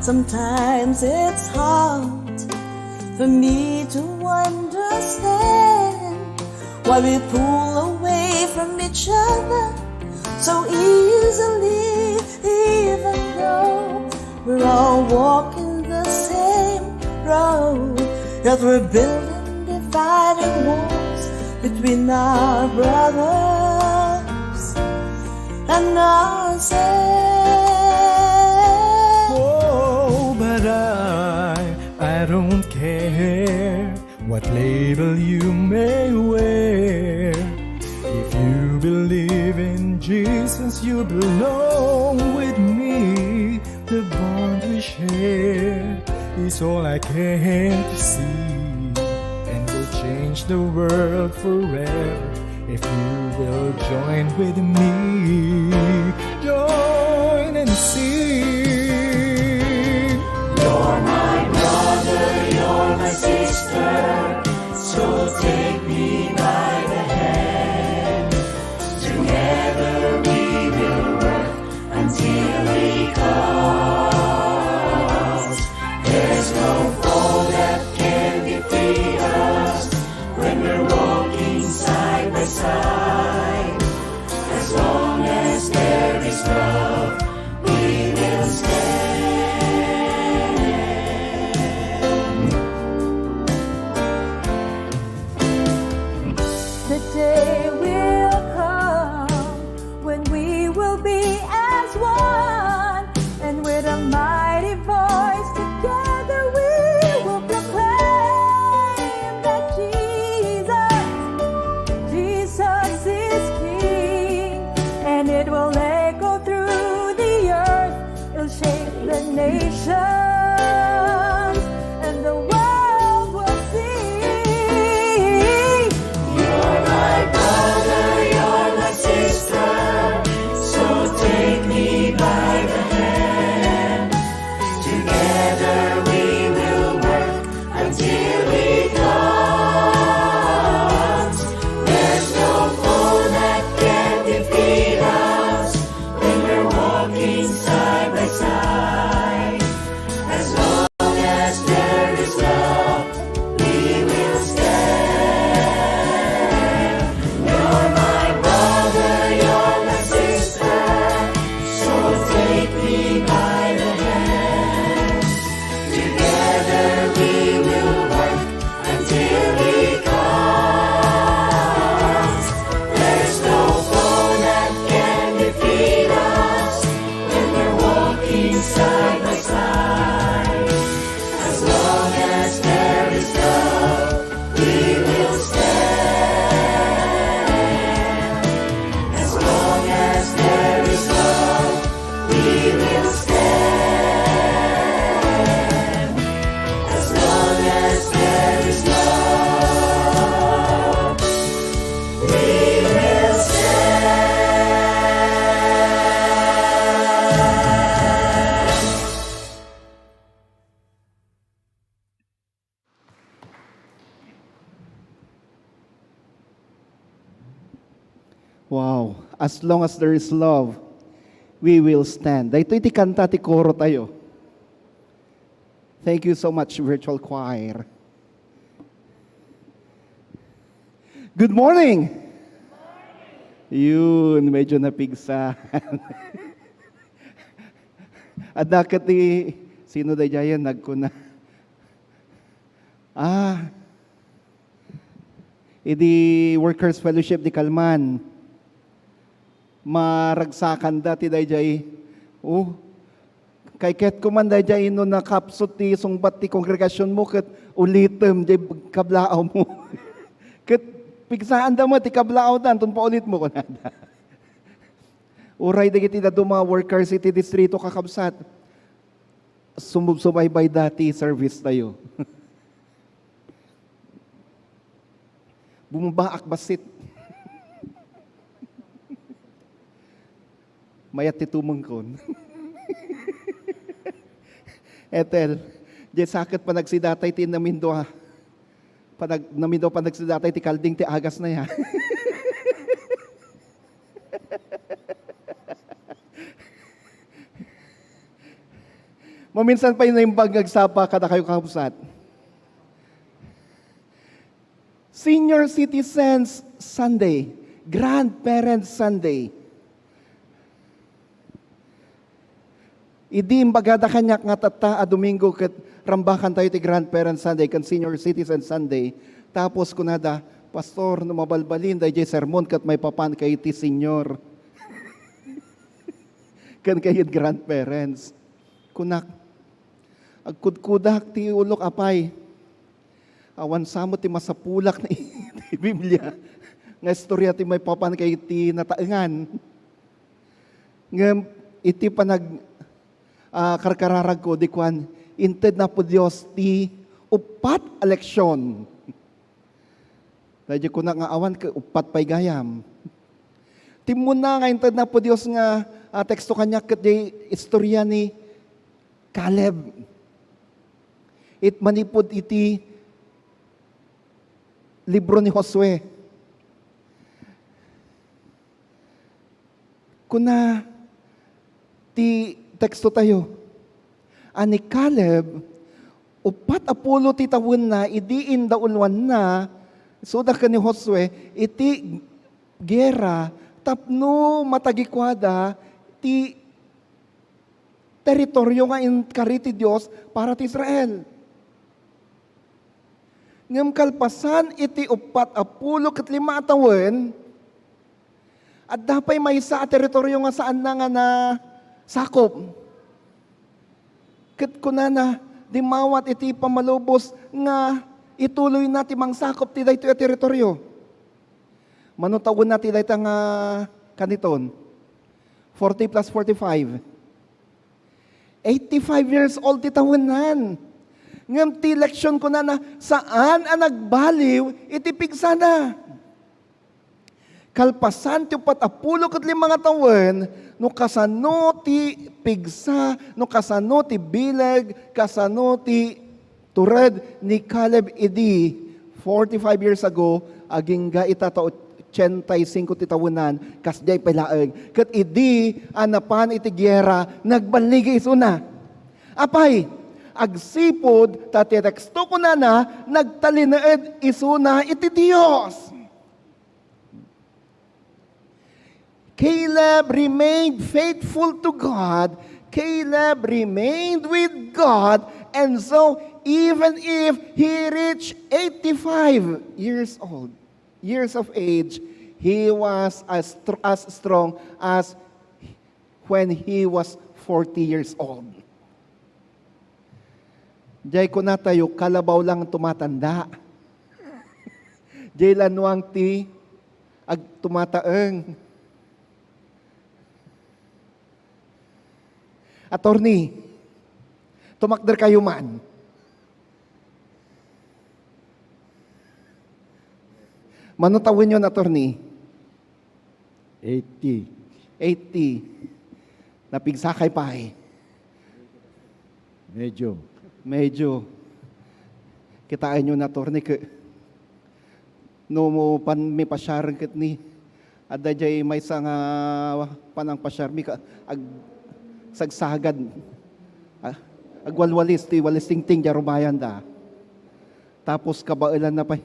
Sometimes it's hard for me to understand why we pull away from each other so easily, even though we're all walking the same road. Yet we're building dividing walls between our brothers and ourselves. Oh, but I, I don't care what label you may wear. If you believe in Jesus, you belong with me. The bond we share is all I came to see, and will change the world forever if you will join with me. Join and sing. You're my brother, you're my sister, so take me by the hand. Together we will work until He comes. There's no foe that can defeat us when we're walking side by side. As long as there is love, we will stand. The day will come when we will be as one, and with a mighty voice together we will proclaim that Jesus, Jesus Wow. As long as there is love, we will stand. Daytoy ti kanta ti koro tayo. Thank you so much, virtual choir. Good morning! Yun, medyo napigsa. Adda ket ti, sino daydiayen nagkuna? Ah, idi Workers Fellowship di Kalman, maragsakanda ti daydiay. Oh, kay ket ko man daydiay no nakapsut ti sungbat ti kongregasionmo ket ulitem diay kablaawmo. Ket pigsaanda met ti kablaawda, anton paulitmo kunada. Uray dagiti dadduma a workers iti distrito, kakabsat, sumubsubaybay dati service tayo. Bumabaak bassit. Mayat ti tumengkon. Etel, diay saket panagsidatay ti namindua. Panag-, namindua panagsidatay ti kalding ti agas na ya. Maminsan pay naimbag nga agsapa kadakayo, kakabsat. Senior Citizens Sunday, Grandparents Sunday. Idi imbagada kaniak nga tatta a Domingo ket rambakan tayo ti Grandparents Sunday ken Senior Citizens Sunday, tapos kunada, "Pastor, no mabalbalin daydiay sermon ket maipapan kay ti senior ken kay grandparents." Kunak, agkudkudak ti ulok, apay. Awan sa met ti masapulak iti Biblia nga istorya ti maipapan kay ti nataengan. Ngem iti panag-, ah, karkararagko, di kuan, inted Apo Dios ti uppat a leksion. Daydi kuna nga awan ket uppat pay gayam. Timmuna nga inted Apo Dios nga, ah, teksto kaniak ket diay istorya ni Caleb. It manipud iti libro ni Josue. Kuna ti teksto tayo, a ni Caleb, uppat a pulo ti tawenna idi indauluanna, isuda ken ni Josue, iti gera tapno matagikuada ti teritorio nga inkari ti Dios para ti Israel. Ngem kalpasan iti uppat a pulo ket lima a tawen, adda pay maysa a teritorio nga saanna nga nasakop. Ket kunana, dimmawat iti pammalubos nga ituloyna ti mangsakop ti daytoy a teritorio. Mano tawenna ti dayta nga kaniton? Forty plus forty-five. Eighty-five years old ti tawennan. Ngem ti leksion kunana, saan a nagbaliw iti pigsana. Kalpasan ti uppat a pulo ket lima nga tawen, no kasano ti pigsa, no kasano ti bileg, kasano ti tured ni Caleb idi forty-five years ago, agingga ita ta ochenta y cinco ti tawenan, kasdiay pay laeng. Ket idi a napan iti giyera, nagballigi isuna. Apay, agsipud ta ti teksto kunana, nagtalinaed isuna iti Dios. Caleb remained faithful to God. Caleb remained with God. And so, even if he reached eighty-five years old, years of age, he was as, str- as strong as when he was forty years old. Diay kunatayo, kalabaw lang tumatanda. Diay lannuang ti agtumataeng. Attorney, tumakder kayo man. Mano tawenyon, attorney? Eighty. Eighty. Napigsakay pay. Medyo. Medyo. Kitaenyo na, attorney, ke-, no mo pan-, mipasiaren ket ni, Adda jay maysa nga panangpasiarmi ka, ag-, sagsagad. Ah, agwalwalis ti walis tingting, diay rumayan da. Tapos kabaelan na pay.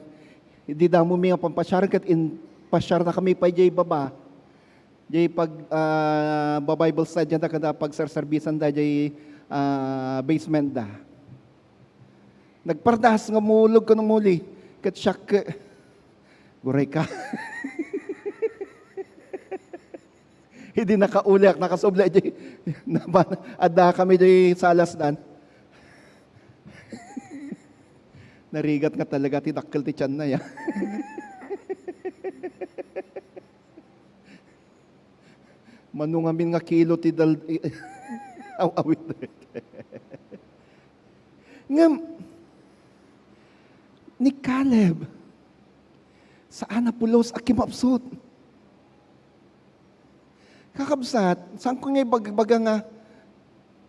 Idi damo mi nga pampasiar ket in-, pasiar na kami pay jay baba. Jay pag, ah, ba-Bible study da kada pagserserbisan da jay, ah, basement da. Nagpardas nga mulog ken umuli. Ket siak, eh, guray ka. Idi nakauliak, nakasubli, di, naba-, adda kami di salasdan. Narigat nga talaga ti dakkel ti tianna, ya. Mano ngamin nga kilo ti dal-, aw-awit. Ngem, ni Caleb, saan a pulos a kimapsut. Kakabsat, saanko nga ibagbaga nga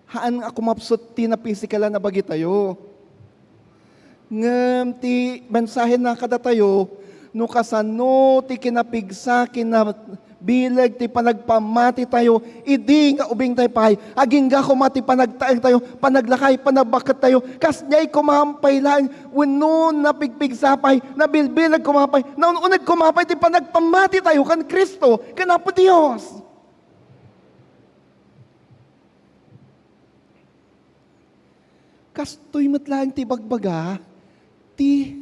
haan a kumapsut ti napisikalan a bagitayo. Ngem ti mensahena kadatayo, no kasano ti kinapigsa, kinabileg ti panagpamatitayo, idi nga ubingtayo pay, agingga koma ti panagtaengtayo, panaglakay, panagbakettayo, kasdiay koma pay laeng, wenno napigpigsa pay, nabilbileg koma pay, naun-uneg koma pay ti panagpamatitayo ken Cristo, ken Apo Dios. Kastoy met laeng ti ibagbaga ti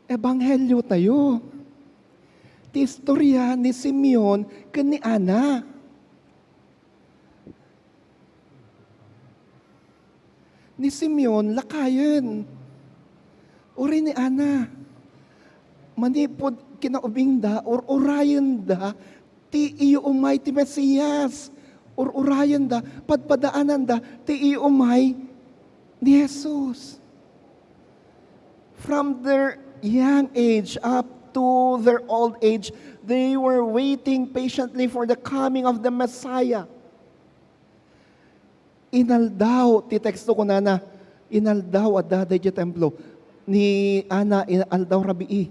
ebangheliotayo. Ti istoria ni Simeon ken ni Ana. Ni Simeon, lakayen. Uray ni Ana. Manipud kinaubingda, ur-urayenda ti iyo umay ti Mesias. Ur-urayenda, padpadaananda ti iyo umay ni Jesus. From their young age up to their old age, they were waiting patiently for the coming of the Messiah. Inaldaw, ti teksto kunana, inaldaw adda daydiay templo. Ni Ana, in-, aldaw rabii.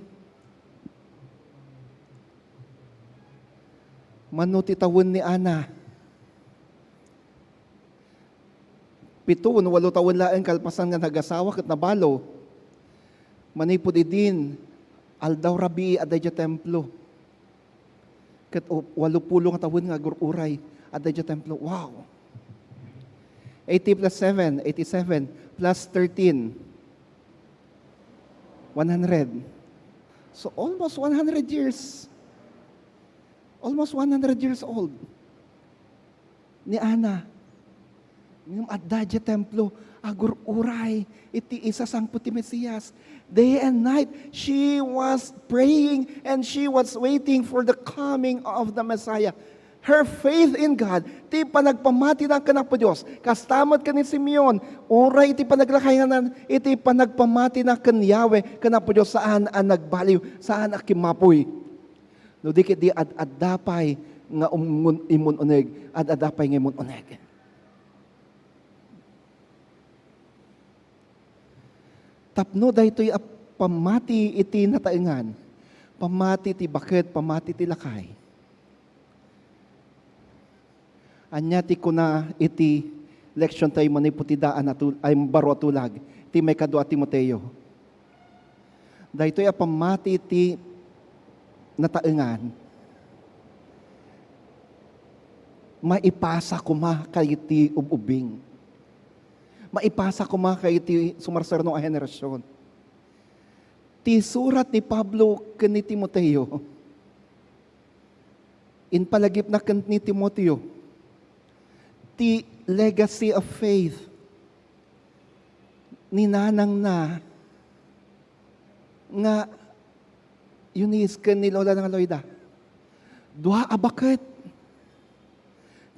Mano ti tawen ni Ana? Pito wenno walo tawen laeng kalpasan nga nagasawa ket nabalo. Manipud idin, aldaw rabii adda idiay templo. Ket u-, walo pulo nga tawen nga agur-uray adda idiay templo. Wow! Eighty plus seven, eighty-seven, plus thirteen, one hundred. So, almost one hundred years. Almost one hundred years old ni Ana. Ngem adda idiay templo, agur-uray iti isasangpet ti Mesias. Day and night, she was praying and she was waiting for the coming of the Messiah. Her faith in God, ti panagpamatina ken Apo Dios, kasta met ken ni Simeon, uray iti panaglakayanna, iti panagpamatina ken Yahweh, ken Apo Dios, saan a nagbaliw, saan a kimmapuy. No di ket di ad-adda pay nga ummun-, immun-uneg, ad-adda pay nga immun-uneg. Tapno daytoy a pammati iti nataengan, pammati ti baket, pammati ti lakay. Ania ti kuna iti leksion tayo manipud ti daan a tul-, ay, baro a tulag, ti maikadua a Timoteo? Daytoy a pammati ti nataengan, maipasa koma kay ti ub-ubbing. Maipasa koma kay ti sumarsaruno a henerasyon. Ti surat ni Pablo ken ni Timoteo, impalagipna ken ni Timoteo ti legacy of faith ni nanangna nga Eunice ken ni Lola nga Loida. Dua a baket.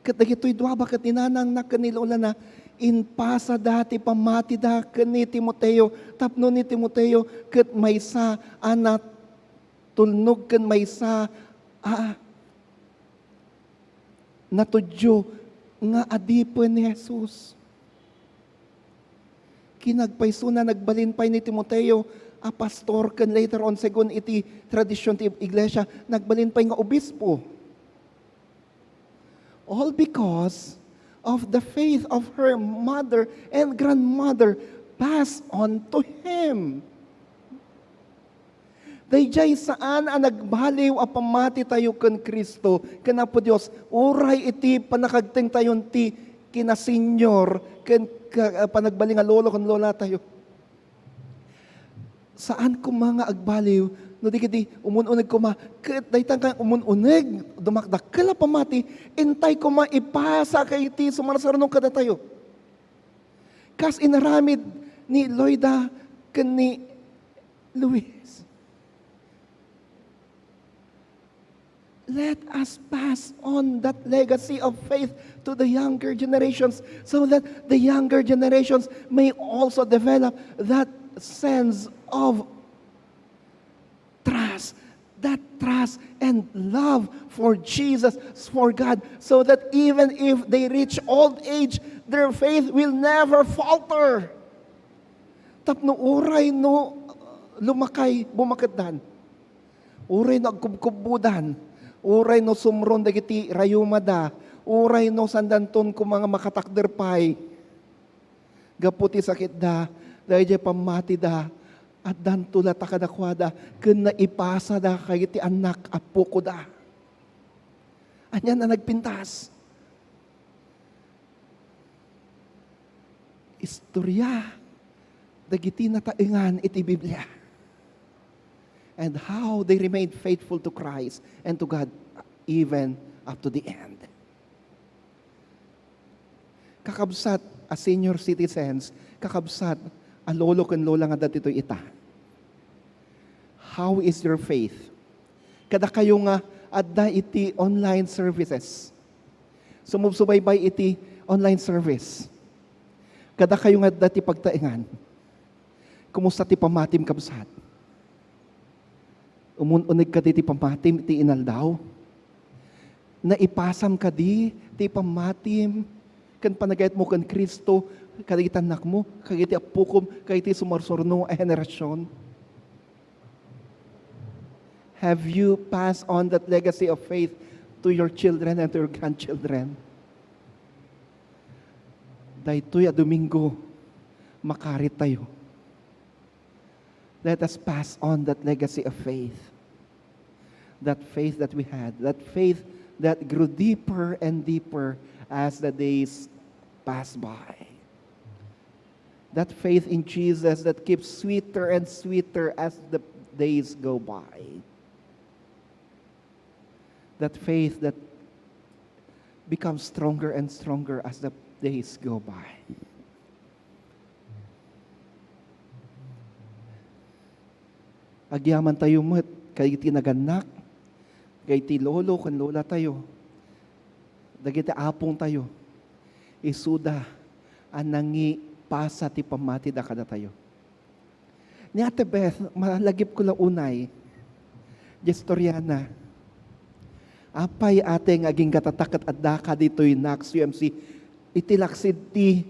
Ket dagitoy dua a baket ni nanangna ken ni lolana, impasada ti pammatida ken ni Timoteo, tapno ni Timoteo ket maysa a natulnog ken maysa a natudyo nga adipen ni Jesus. Kinagpaysona, nagbalin pay ni Timoteo a pastor, ken later on, segun iti tradisyon ti iglesia, nagbalin pay nga obispo. All because of the faith of her mother and grandmother passed on to him. Daydiay saan a nagbaliw a pammatitayo ken Cristo, ken Apo Dios, uray iti pannakagtengtayon ti kinasenyor ken ka-, panagbalin nga lolo ken lolatayo. Saan koma nga agbaliw no di ketdi umun-uneg koma ket dayta nga umun-uneg, dumakdakkel a pammati, intay koma ipasa kay ti sumarsaruno kadatayo. Kas inaramid ni Loida ken ni Luis. Let us pass on that legacy of faith to the younger generations so that the younger generations may also develop that sense of trust, that trust and love for Jesus, for God, so that even if they reach old age, their faith will never falter. Tapno uray no lumakay, bumaketdan. Uray no agkubkubbodan, uray no sumron dagiti rayumada, uray no sandanton koma nga makatakder pay. Gapu ti sakitda, daydiay pammatida, addanto latta kadakuada, ken naipasada kagiti annak a pukoda. Ania a nagpintas? Istoria dagiti nataengan iti Biblia and how they remained faithful to Christ and to God even up to the end. Kakabsat a senior citizens, kakabsat a lolo ken lola nga adda ditoy ita. How is your faith? Kadakayo nga adda iti online services. Sumubsubaybay iti online service. Kadakayo nga adda ti pagtaengan. Kumusta ti pammatim, kabsat? Umun-uneg kadi ti pammatim iti inaldaw? Naipasam kadi ti pammatim ken panagayatmo ken Cristo kadagiti annakmo, kadagiti appokom, kadagiti sumarsurno a henerasion? Have you passed on that legacy of faith to your children and to your grandchildren? Daytoy a Domingo, makarit tayo. Let us pass on that legacy of faith. That faith that we had, that faith that grew deeper and deeper as the days pass by. That faith in Jesus that keeps sweeter and sweeter as the days go by. That faith that becomes stronger and stronger as the days go by. Agyaman tayo met, kay iti nagannak, kay iti lolo ken lola tayo, dagiti apong tayo, isuda a nangipasa ti pammatida kadatayo. Ni Ate Beth, malagipko la unay, diay istoriana. Apay, ate, nga agingga tatta ket addaka ditoy Nax U M C, iti laksid ti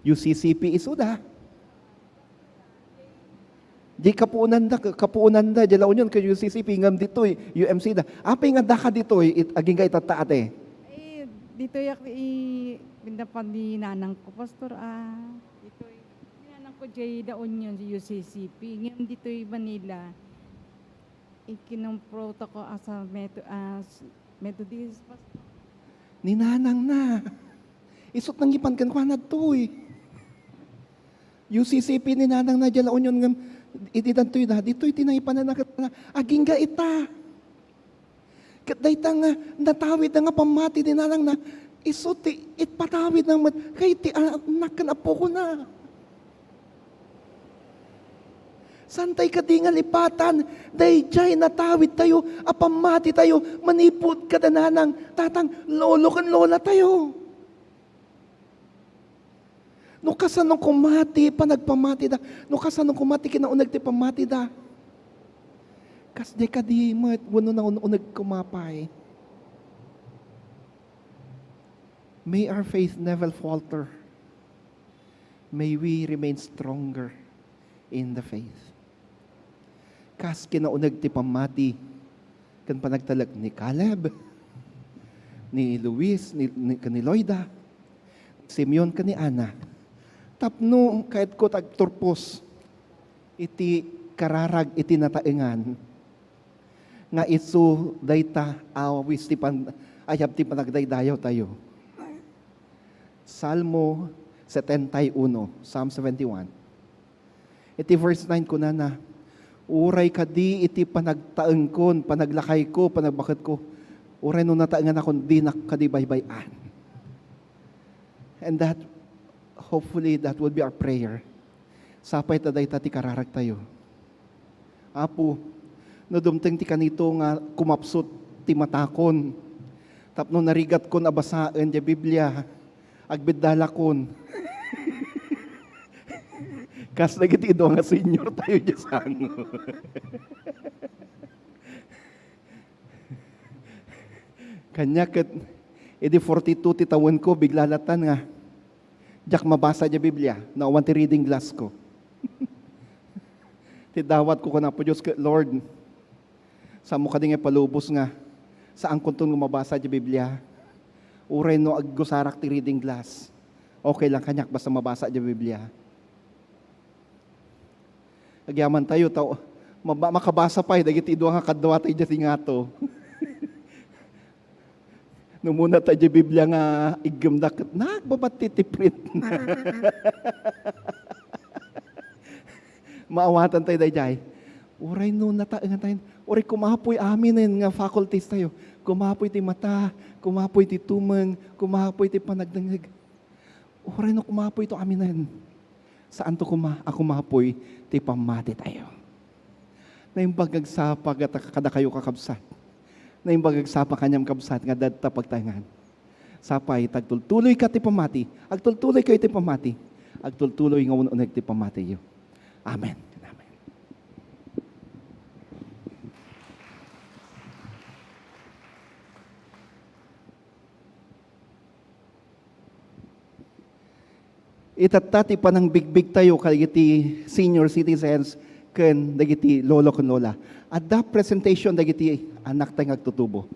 U C C P isuda. Di kapuonanda, kapuonanda, diay La Union ken U C C P, ngem ditoy, U M C da. Apay nga addaka ditoy, it-, agingga itatta, ate? Eh, ditoy ak-, i-, pinapan ni nanang ko, Pastor, ah, ditoy. Ni nanang ko, diay La Union, U C C P. Ngem ditoy Manila, ikinumprota ko as a Meto-, as Methodist, Pastor. Ni nanang na. Isut' nangipan kenkuana ditoy. U C C P ni nanang na diay La Union ngem iti daytoy da, ditoy ti nangipananna ket na, agingga ita. Ket dayta nga natawid na nga pammati ni nanang na, isu ti ipatawid na met kay ti annak ken apokona. Saan tay kadi nga lipatan daydiay natawid tayo a pammati tayo manipud kada nanang, tatang, lolo ken lola tayo. No kasano koma ti panagpammatida, no kasano koma ti kinauneg ti pammatida. Kasdi kadi met wenno naun-uneg koma pay. May our faith never falter. May we remain stronger in the faith. Kas kinauneg ti pammati ken panagtalek ni Caleb, ni Luis, ni, ni, ken ni Loida, Simeon ken ni Ana, tapno kayatko ti agturpos iti kararag iti nataengan nga isu dayta awis ti pan-, ayab ti panagdaydayaw tayo. Salmo setenta y uno, Psalm seventy-one. Iti verse nine kunana, "Uray kadi iti panagtaengkon, panaglakayko, panagbaketko, uray no nataenganakon, dinak kadi baybay-an." And that, hopefully, that will be our prayer. Sapay ta dayta ti kararagtayo. Apo, no dumteng ti kanito nga kumapsut ti matakon, tapno narigatkon a basaen diay Biblia, agbiddalakon. Kas dagiti dua nga senior tayo diay sango. Kaniak ket, idi forty-two ti tawenko, bigla latan nga diak mabasa diay Biblia, no awan ti reading glassko. Ti dawatko ken Apo Dios ket, "Lord, saanmo kadi nga ipalubos nga saankonton nga mabasa diay Biblia? Uray no agusarak ti reading glass, okay lang kaniak basta mabasa diay Biblia." Agyaman tayo, ta-, maba-, makabasa pay dagiti dua nga kaduatayo diay ti ngato. No umuna tayo diay Biblia nga iggemda ket nagbabatti ti print. Maawatan tayo daydiay. Uray no nataengan tayo, uray kumapoy aminen nga faculties tayo. Kumapoy ti mata, kumapoy ti tumeng, kumapoy ti panagdengngeg. Uray no kumapoy ito aminen, saanto koma a kumapoy ti pammati tayo. Naimbag nga agsapa kadakayo, kakabsat. Naimbag nga agsapa kaniam, kabsat, nga dadta pagtaengan. Sapay ta agtultuloyka ti pammati, agtultuloykayo ti pammati, agtultuloy nga un-uneg ti pammatiyo. Amen. Amen. Itatta ti panangbigbigtayo kadagiti senior citizens ken dagiti lolo ken lola. Adda presentation dagiti annaktayo nga agtutubo.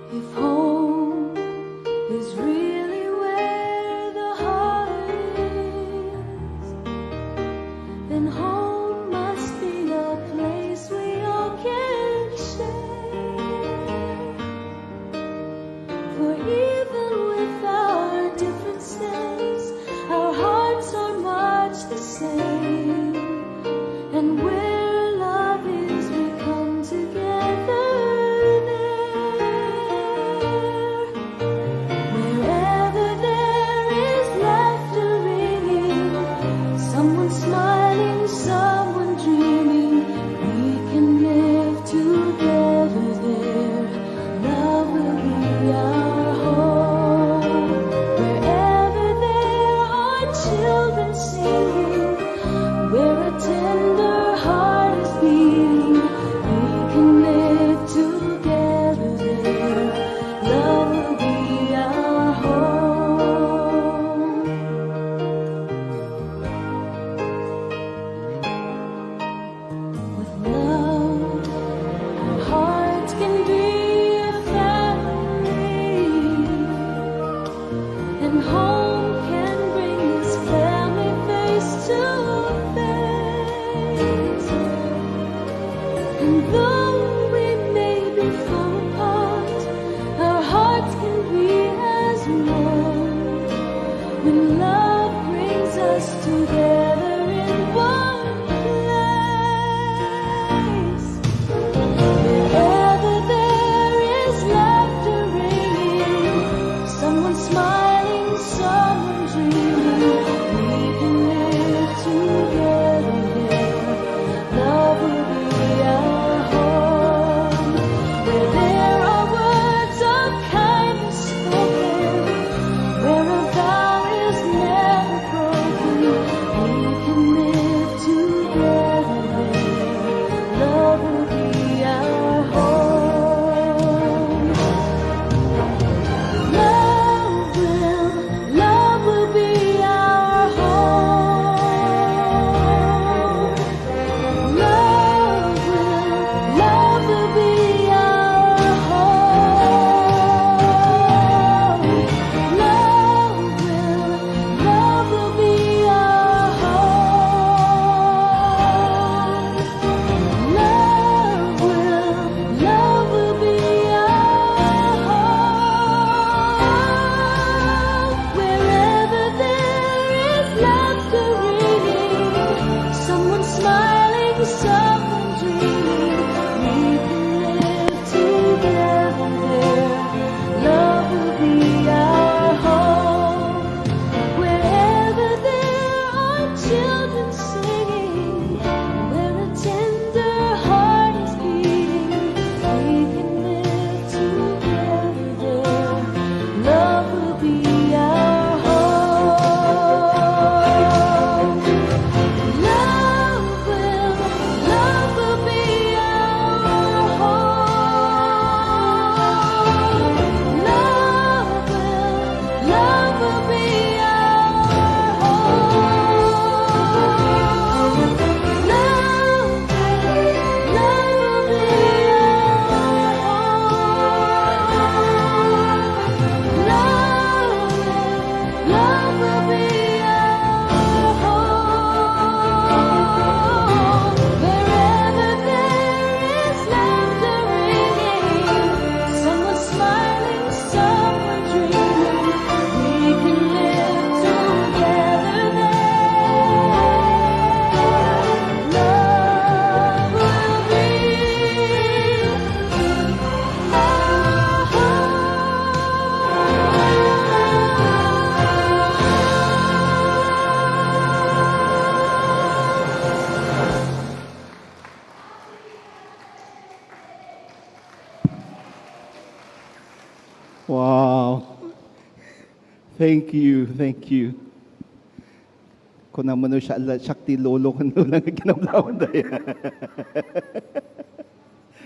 If home is really where the heart is, then home must be a place we all can share. For even with our differences, our hearts are much the same. And where love is, we come together there. Wherever there is laughter ringing, someone smiling, someone dreaming, we can live together there. Love will be our home. Wherever there are children singing, where a tender heart is beating, we can Thank you, thank you. Kunam no siya, siak ti lolo ken lola nga kinablawan tayo.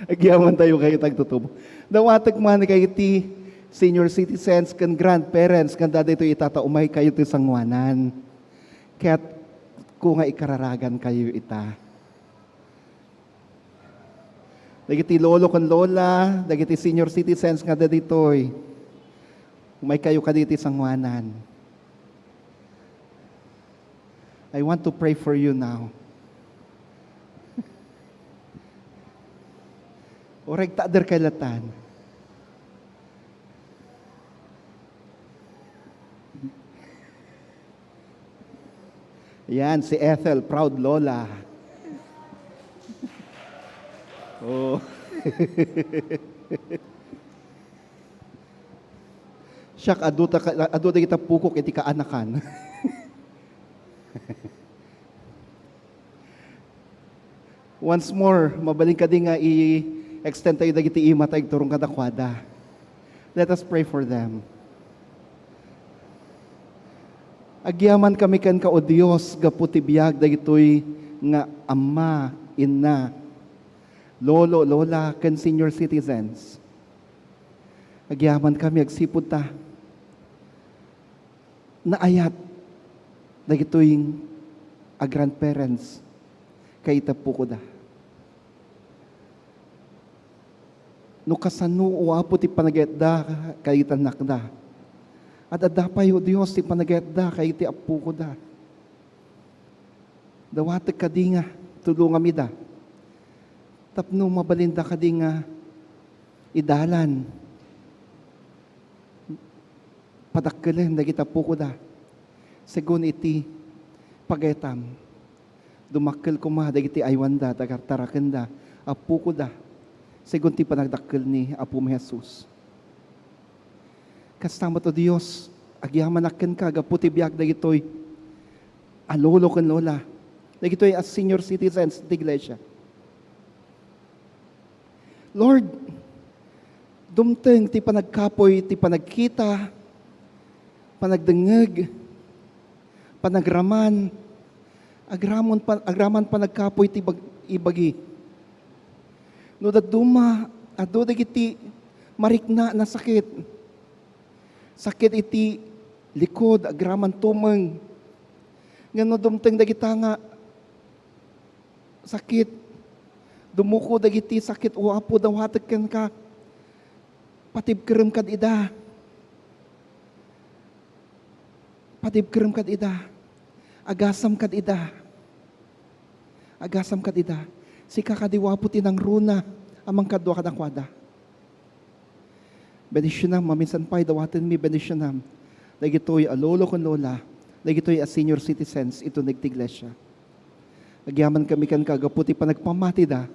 Agyaman tayo kayo tagtutubo. Dawatek man kayo ti senior citizens ken grandparents nga daytoy ita ta umay kayo ti sanguanan. Ket ko nga ikararagan kayo ita. Dagiti lolo ken lola, dagiti senior citizens nga daytoy. Umay kayo kaditi sanguanan. I want to pray for you now. Uray ta adder kay latan. Yan, si Ethel, proud lola. Oh. Siak, adu ta ka-, adu dagiti pukok iti kaanakan. Once more, mabalin kadi nga i-extend tayo dagiti ima ta igturong kadakuada. Let us pray for them. Agyaman kami kenka, O Dios, gapu ti biag dagitoy nga ama, inna, lolo, lola, ken senior citizens. Agyaman kami agsipud ta naayat dagitoy a grandparents kay ita pukoda. No kasano, O Apo, ti panagayatda kay ita nakda, ad-adda pay, O Dios, ti panagayatda kay iti appukoda. Dawatek kadi nga tulongamida tapno mabalinda kadi nga idalan, padakkelen dagiti appukoda, segun iti pagayatam. Dumakkel koma dagiti aywanda, tagar-, tarakenda, appukoda, segun ti panagdakkel ni Apomi Jesus. Kasta met, O Dios, agyamanak kenka gapu ti biag dagitoy a lolo ken lola, dagitoy a senior citizens ti iglesia. Lord, dumteng ti panagkapuy, ti panagkita, panagdengngeg, panagraman, agramon pan-, agraman panagkapuy ti bag-, ibagi. No dadduma, adu dagiti marikna a sakit. Sakit iti likod, agraman tumeng. Ngem no dumteng dagita nga sakit, dumuko dagiti sakit, O Apo, dawatek kenka. Patibkerem kad ida. Patibkerem kad ida. Agasam kad ida. Agasam kad ida. Sika kadi, O Apo, ti nangruna a mangkadua kadakuada. Bendisionam, maminsan pay dawatenmi, bendisionam dagitoy a lolo ken lola, dagitoy a senior citizens iti uneg ti iglesia. Agyaman kami kenka gapu ti panagpamatida.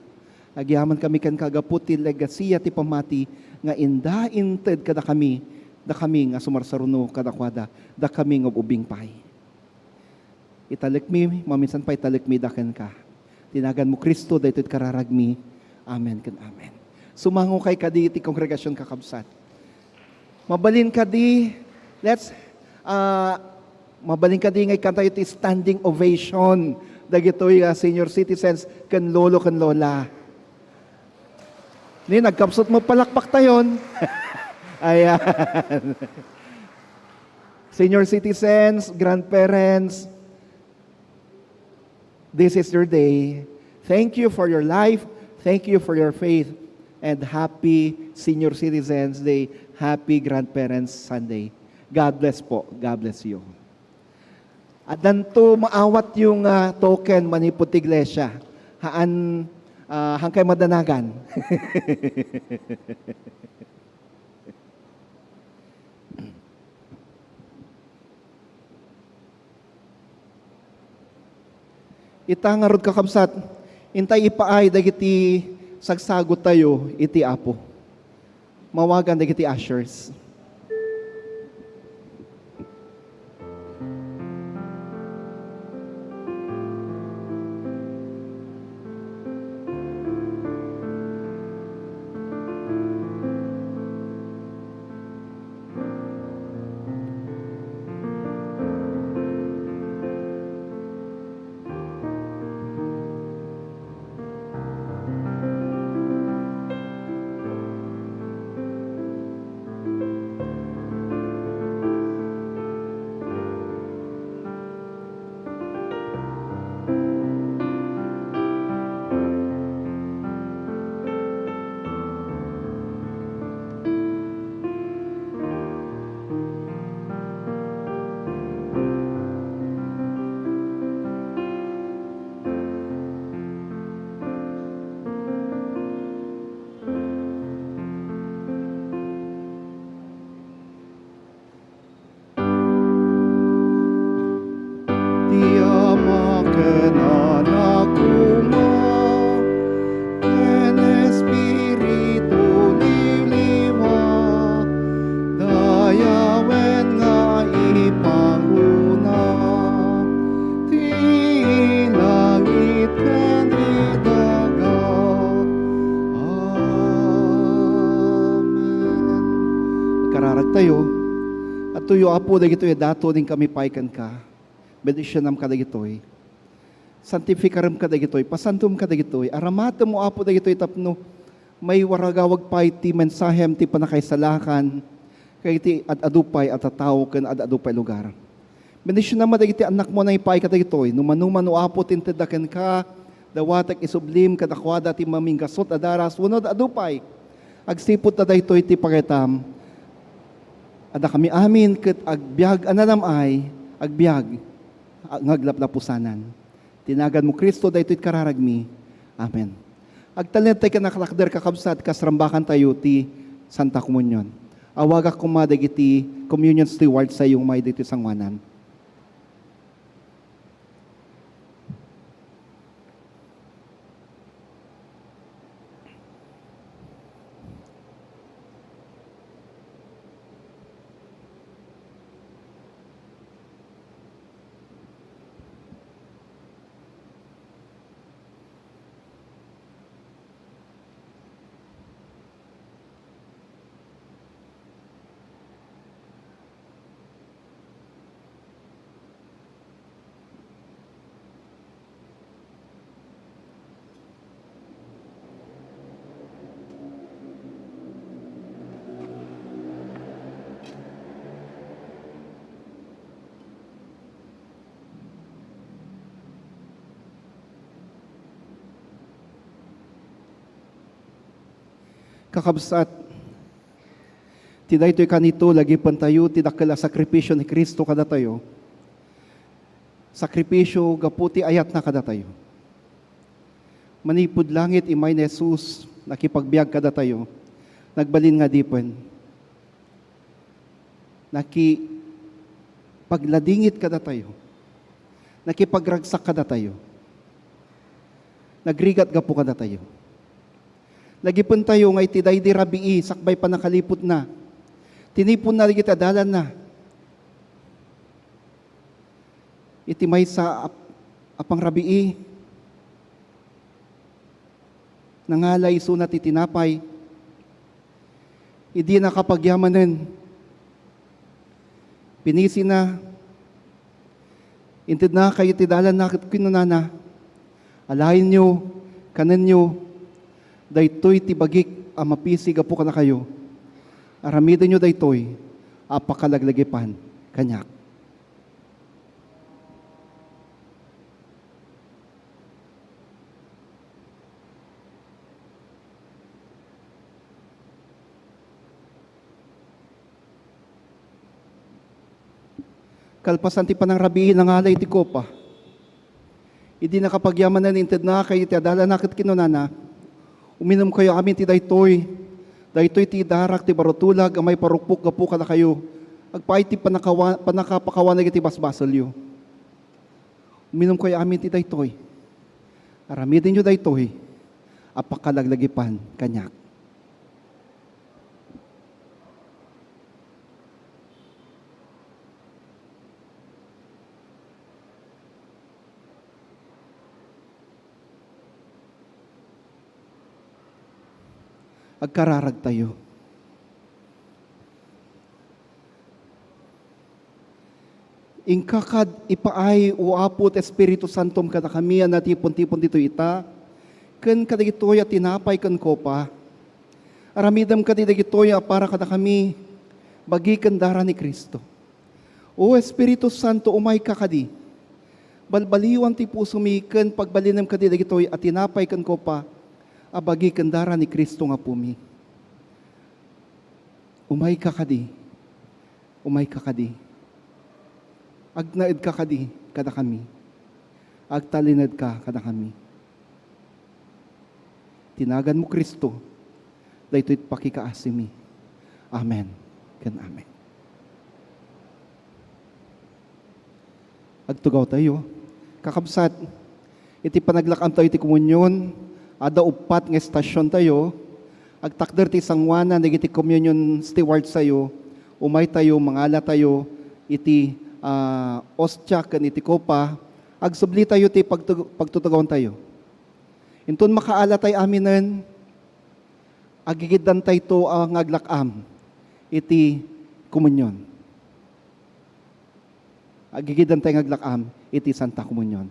Agyaman kami kenka gapu ti legasia ti pamati nga inda inted kadakami, dakami nga sumarsaruno kadakuada, dakami nga ub-ubing pay. Italekmi, maminsan pay italekmi ida kenka. Ti naganmo, Cristo, daytoy ti kararagmi. Amen ken amen. Sumango kay kadi ti kongregasion, kakabsat. Mabalin kadi, let's, ah, mabalin kadi nga ikkantayo ti standing ovation dagitoy, ah, senior citizens ken lolo ken lola. Ni, nagkapsut mo, palakpaktayon. Ayan. Senior citizens, grandparents, this is your day. Thank you for your life. Thank you for your faith. And happy Senior Citizens Day. Happy Grandparents Sunday. God bless po. God bless you. Addanto maawatyo nga token manipud ti iglesia. Haan, ah, haan kay madanagan. Ita ngarud, kakabsat, intay ipaay dagiti sagsagottayo iti Apo. Mawagan dagiti ushers. Apo, dagitoy a daton, inkami pay kenka. Bendisionam kadagitoy. Santifikarem kadagitoy. Pasantom kadagitoy. Aramatem, O Apo, dagitoy tapno maiwaragawag pay ti mensahem ti pannakaisalakan kadagiti ad-adu pay a tattao ken ad-adu pay a lugar. Bendisionam dagiti annakmo a naipaay kadagitoy. No manoman, O Apo, ti intedda kenka, dawatek isublim kadakuada ti maminggasut a daras wenno ad-adu pay. Agsipud ta daytoy ti pagaytam, adda kami amin ket agbiag a nanam-ay, agbiag a-, nga aglaplapusanan. Ti naganmo, Cristo, daytoy ti kararagmi. Amen. Agtalned tayo ken agtalakder, kakabsat, kas rambakan tayo ti Santa Komunion. Awagak koma dagiti communion steward tayo nga umay ditoy sangoanan. Kakabsat, ti daytoy kanito, lagipentayo ti dakkel a sakripisio ni Cristo kadatayo. Sakripisio gapu ti ayatna kadatayo. Manipud langit, immay ni Jesus, nakipagbiag kadatayo. Nagbalin nga adipen. Nakipagladingit kadatayo. Nakipagragsak kadatayo. Nagrigat gapu kadatayo. Lagipentayo nga iti daydi rabii sakbay pannakaliputna, tiniponna dagiti adalanna. Iti maysa a, a pangrabii, nangala isuna ti tinapay. Idi nakapagyamanen, pinisina, intedna kadagiti adalanna ket kinunana, "Alaenyo, kanenyo, daytoy ti bagik a mapisi gapu kadakayo. Aramidenyo daytoy a pakalaglagipan kaniak." Kalpasan ti panangrabii, nangala iti kopa. Idi nakapagyamanen, intedna kadagiti adalanna ket kinunana, "Uminumkayo amin ti daytoy. Daytoy ti idarak ti baro tulag a maiparukpok gapu kadakayo, agpaay ti pannakawa-, pannakapakawan dagiti basbasolyo. Uminumkayo amin ti daytoy. Aramidenyo daytoy a pakalaglagipan kaniak." Agkararagtayo. Inka kad ipaay, O Apo, ti Espiritu Santom kadakami a natipon-tipon ditoy ita, ken kadagitoy a tinapay ken kopa. Aramidem kadi dagitoy a para kadakami, bagi ken dara ni Cristo. O Espiritu Santo, umayka kadi. Balbaliwan ti pusomi ken pagbalinem kadi dagitoy a tinapay ken kopa a bagi ken dara ni Cristo nga Apomi. Umayka kadi. Umayka kadi. Agnaedka kadi kadakami. Agtalinedka kadakami. Ti naganmo, Cristo, daytoy pakikaasimi. Amen ken amen. Agtugawtayo. Kakabsat, iti panaglak-amtayo iti komunion, adda uppat nga estasiontayo. Agtakder ti sangoanan dagiti communion stewardstayo, umaytayo, mangalatayo iti, ah, ostia ken iti kopa. Agsublitayo ti pagtug-, pagtutugawantayo. Inton makaalatay aminen, agigiddantayto a nga aglak-am iti komunion. Agigidantayo nga aglak-am iti Santa Komunion.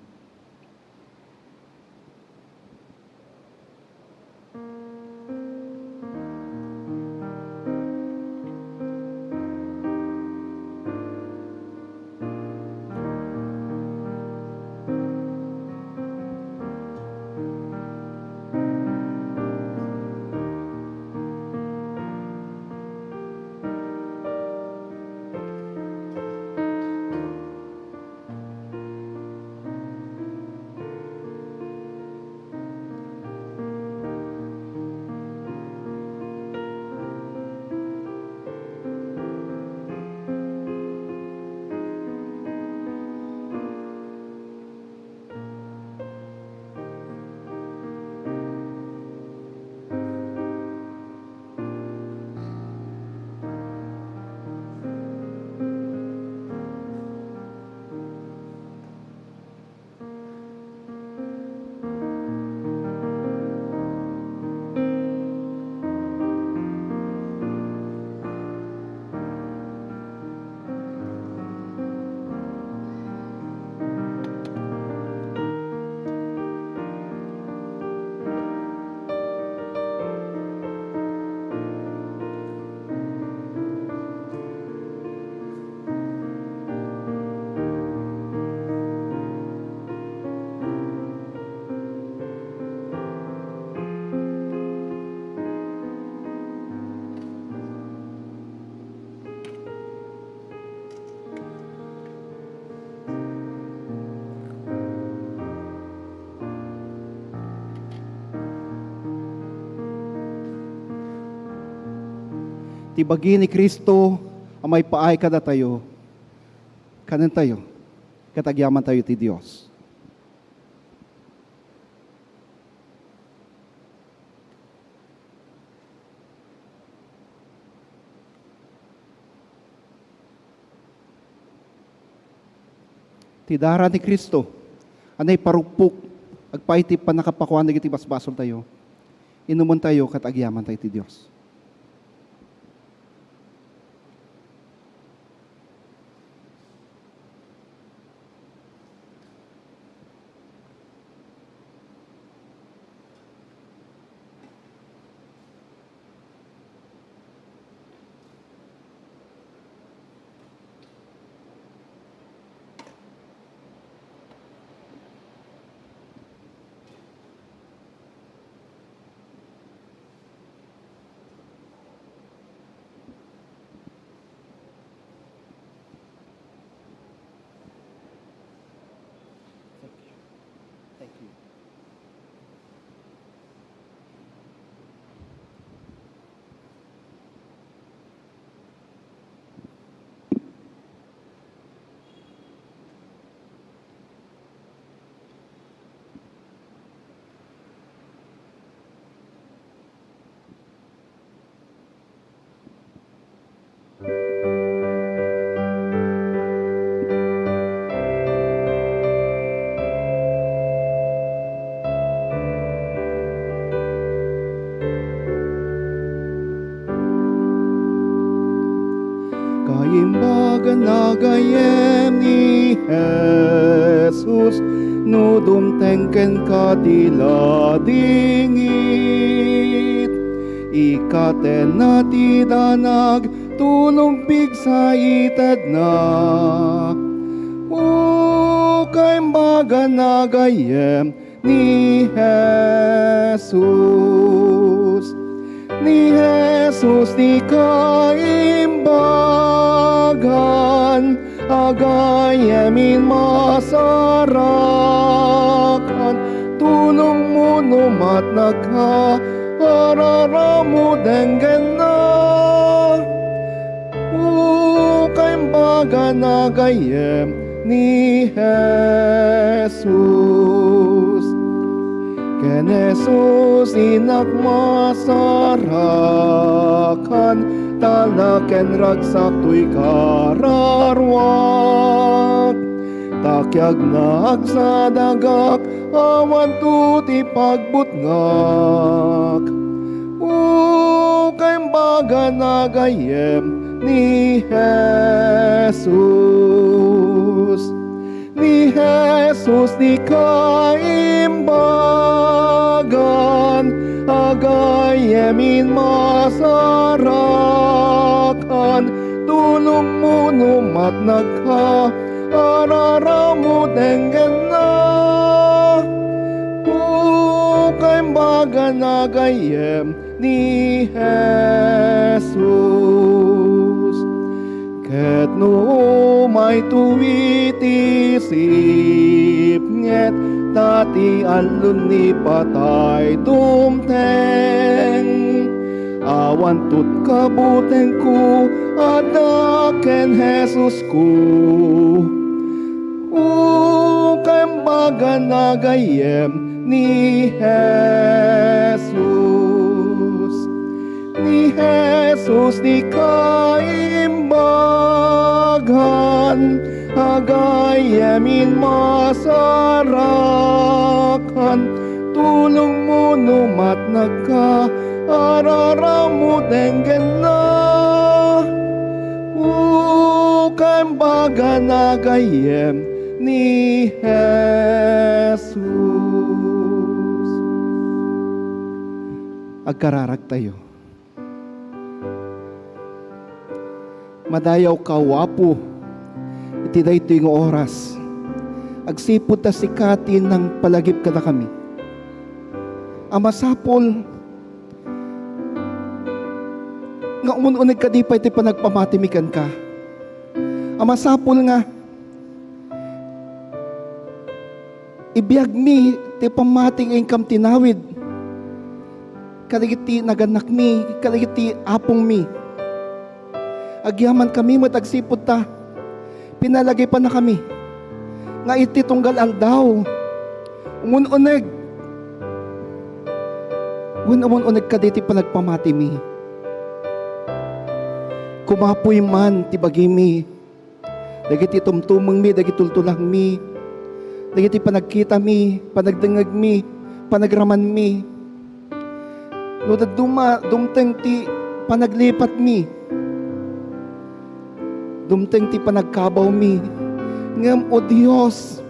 Ti bagi ni Cristo a maipaay kadatayo, kanentayo, ket agyamantayo ti Dios. Ti dara ni Cristo a naiparukpok agpaay ti pannakapakuan dagiti basbasoltayo, inumentayo ket agyamantayo ti Dios. Thank you. Thank you. Kaimbagan a gayyem ni Jesus, no dumteng kenka ti ladingit, ikkatenna ti danag, tulong pigsa itedna. O kaimbagan a gayyem ni Jesus. Ni Jesus ti kaimbagan a gayyemin masarakan. Tulongmo no matnag ka, araramuden kenna. O kaimbagan a gayyem ni Jesus. Ken Jesus, innak masarakan, ta naken ragsak toy kararuak. Ta kiagna agsadagak, awanto ti pagbutngak. O kaimbagan a gayyem ni Jesus. Ni Jesus ti kaimbagan, agayamin masarakan, tulongmo no matnagka, araramuten kenna. O kaimbagan, agayem ni Jesus. Ket no umay tuwi ti sipnget, ta ti allon ni patay dumteng, awan tutkabutengko, adda ken Jesusko. O kaimbagan, agayyem ni Jesus. Ni Jesus ti kaimbagan, agayyamin masarakan, tulongmo no matnagka, araramuten kenna. O kaimbagan, agayyem ni Jesus. Agkararagtayo. Madayawka, O Apo, iti daytoy nga oras. Agsipud ta sika ti nangpalagip kadakami. A masapul nga umun-uneg kadi pay ti panagpamatimi kenka. A masapul nga ibiagmi ti pammati nga inkam tinawid kadagiti nagannakmi, kadagiti apongmi. Agyamankami met agsipud ta pinalagipannakami nga iti tunggal aldaw, umun-uneg wen umun-uneg kadi ti panagpamatimi. Kumapuy man ti bagimi dagiti tumtumengmi, dagiti tultulangmi, dagiti panagkitami, panagdengngegmi, panagramanmi. No dadduma, dumteng ti panaglipatmi, dumteng ti panagkabawmi. Ngem, O Dios,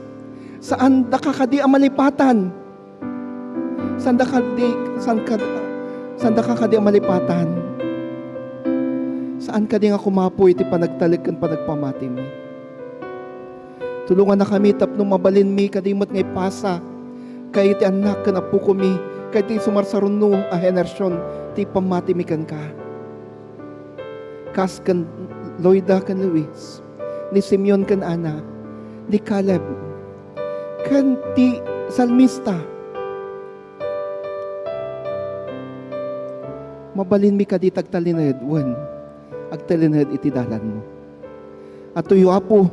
saandaka kadi a malipatan. Sanda kadi, saan kad-, sanda ka kadi a malipatan? Saan kadi nga kumapuy ti panagtalek ken panagpamatimi? Tulongannakami tapno mabalinmi kadi met nga ipasa kay ti annak ken appokomi, kay ti sumarsaruno a henerasion ti pammatimi kenka. Kas ken Loida ken Luis, ni Simeon ken Ana, ni Caleb, ken ti salmista. Mabalinmi kadi ti agtalinaed wen agtalinaed iti dalanmo. Adtoyo, Apo,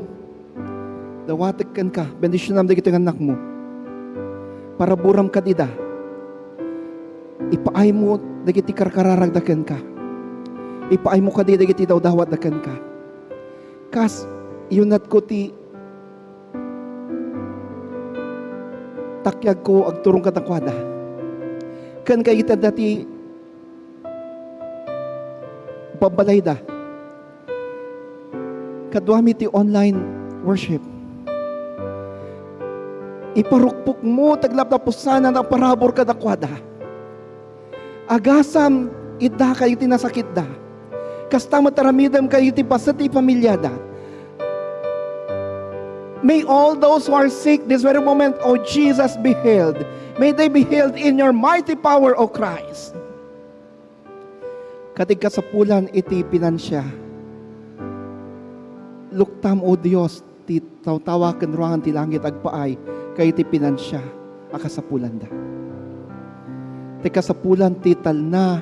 dawatek kenka, bendisionam dagitoy nga annakmo. Paraburam kadida. Ipaaymo dagiti karkararagda kenka. Ipaaymo kadi dagiti dawdawatda kenka. Kas iyunatko ti takyagko, agturong kadakuada. Ken kayatda ti babbalayda. Kaduami ti online worship. Iparukpokmo, taglaptapusana, naparabur kadakuada. Agasam ida kay iti nasakitda. Kasta met aramidem kay iti paset ti pamiliada. May all those who are sick this very moment, O Jesus, be healed. May they be healed in your mighty power, O Christ. Ket ti kasapulan iti pinansia, luktam, O Dios, ti tawtawa ken ruangan ti langit agpaay kay iti pinansia a kasapulanda. Ti kasapulan ti talna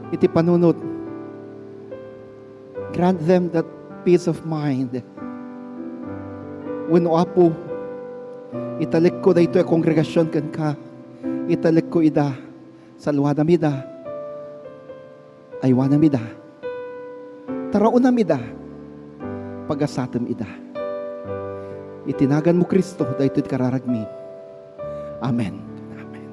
iti panunot, grant them that peace of mind. Wenno, Apo, italekko daytoy a kongregasion kenka, italekko ida, salwadam ida, aywanam ida, taraonam ida, pagasatem ida. Iti naganmo, Cristo, daytoy ti kararagmi. Amen. Amen.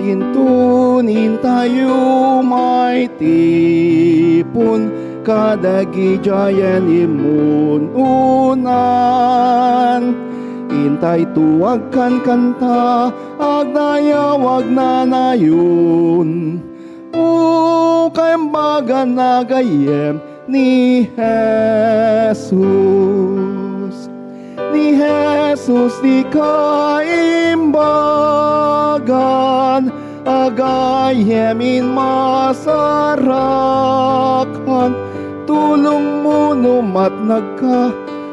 Inton intayo maitipon kadagidiay immunoan, intayto agkankanta, agdayaw, agnanayon. O kaimbagan a gayyem ni Jesus. Ni Jesus ti kaimbagan a gayyem, immasarakan. Tulongmo no matnagka,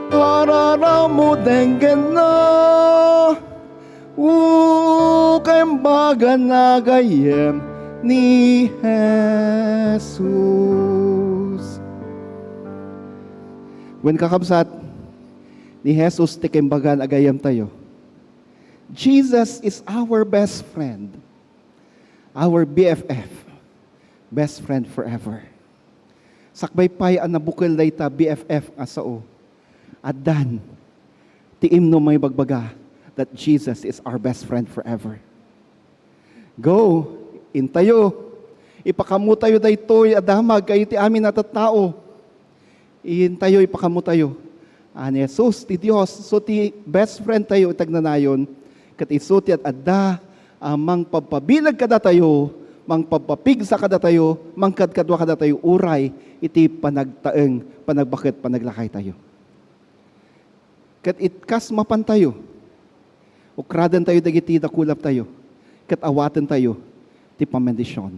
ararammo denggenna. O kaimbagan a gayyem ni Jesus. Wen, kakabsat, ni Jesus ti kaimbagan a gayyemtayo. Jesus is our best friend, our B F F, best friend forever. Sakbay pay a nabukel dayta B F F nga sao, addan ti imno nga ibagbaga that Jesus is our best friend forever. Go, intayo, ipakaammotayo daytoy a damag kadagiti amin a tattao. Intayo, ipakaammotayo a ni Jesus ti Dios, isu ti best friend tayo iti agnanayon, ket isu ti ad-adda a mangpagpabileg kadatayo, mangpagpapigsa kadatayo, mangkadkadua kadatayo uray iti panagtaeng, panagbaket, panaglakaytayo. Ket it-, kas mapantayo, ukradentayo dagiti dakulaptayo, ket awatentayo ti pamendisyon.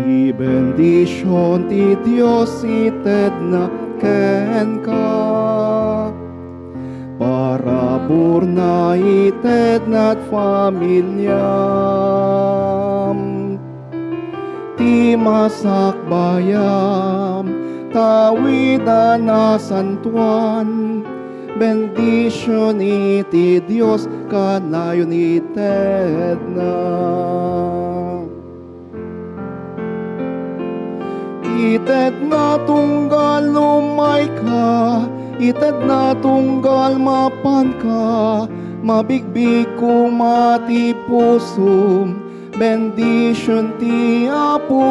Ti bendision ti Dios itedna kenka. Paraburna itedna ti familiam. Ti masakbayam, tawidan a santuan, bendision iti Dios kanayon itedna. Itedna tunggal umayka, itedna tunggal mapanka, mabigbig koma ti pusom, bendision ti Apo.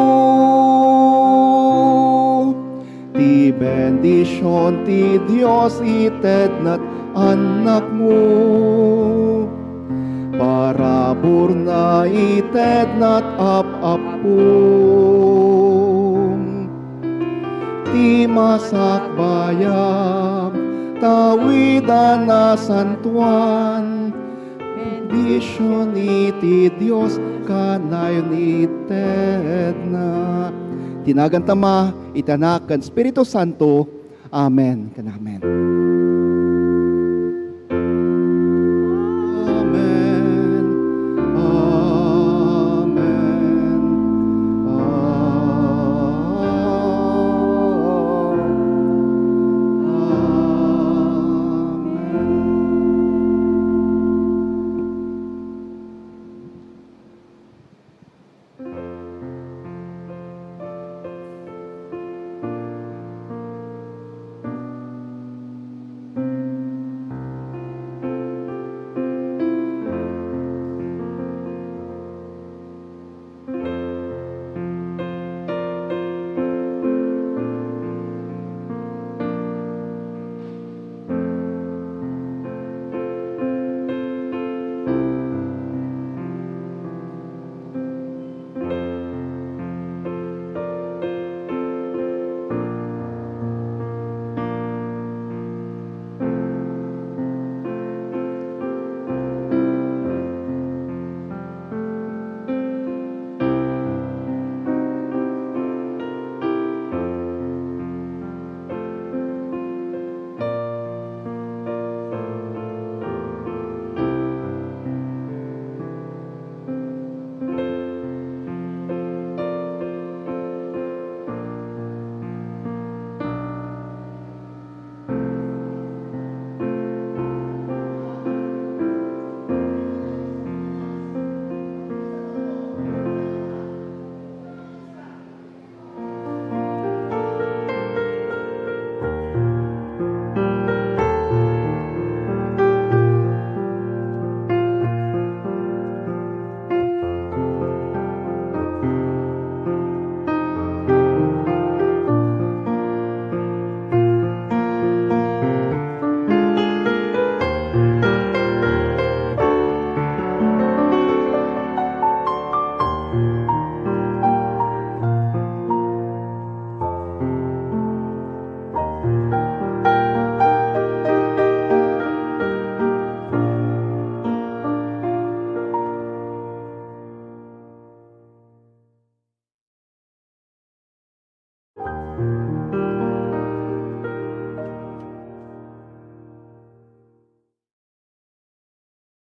Ti bendision ti Dios itedna ti annakmo. Paraburna itedna ti ap-appom. Ti masakbayam, tawidan a santuan, bendision iti Dios kanayon itedna. Ti nagan ti Ama, iti Anak, ken Espiritu Santo. Amen ken amen.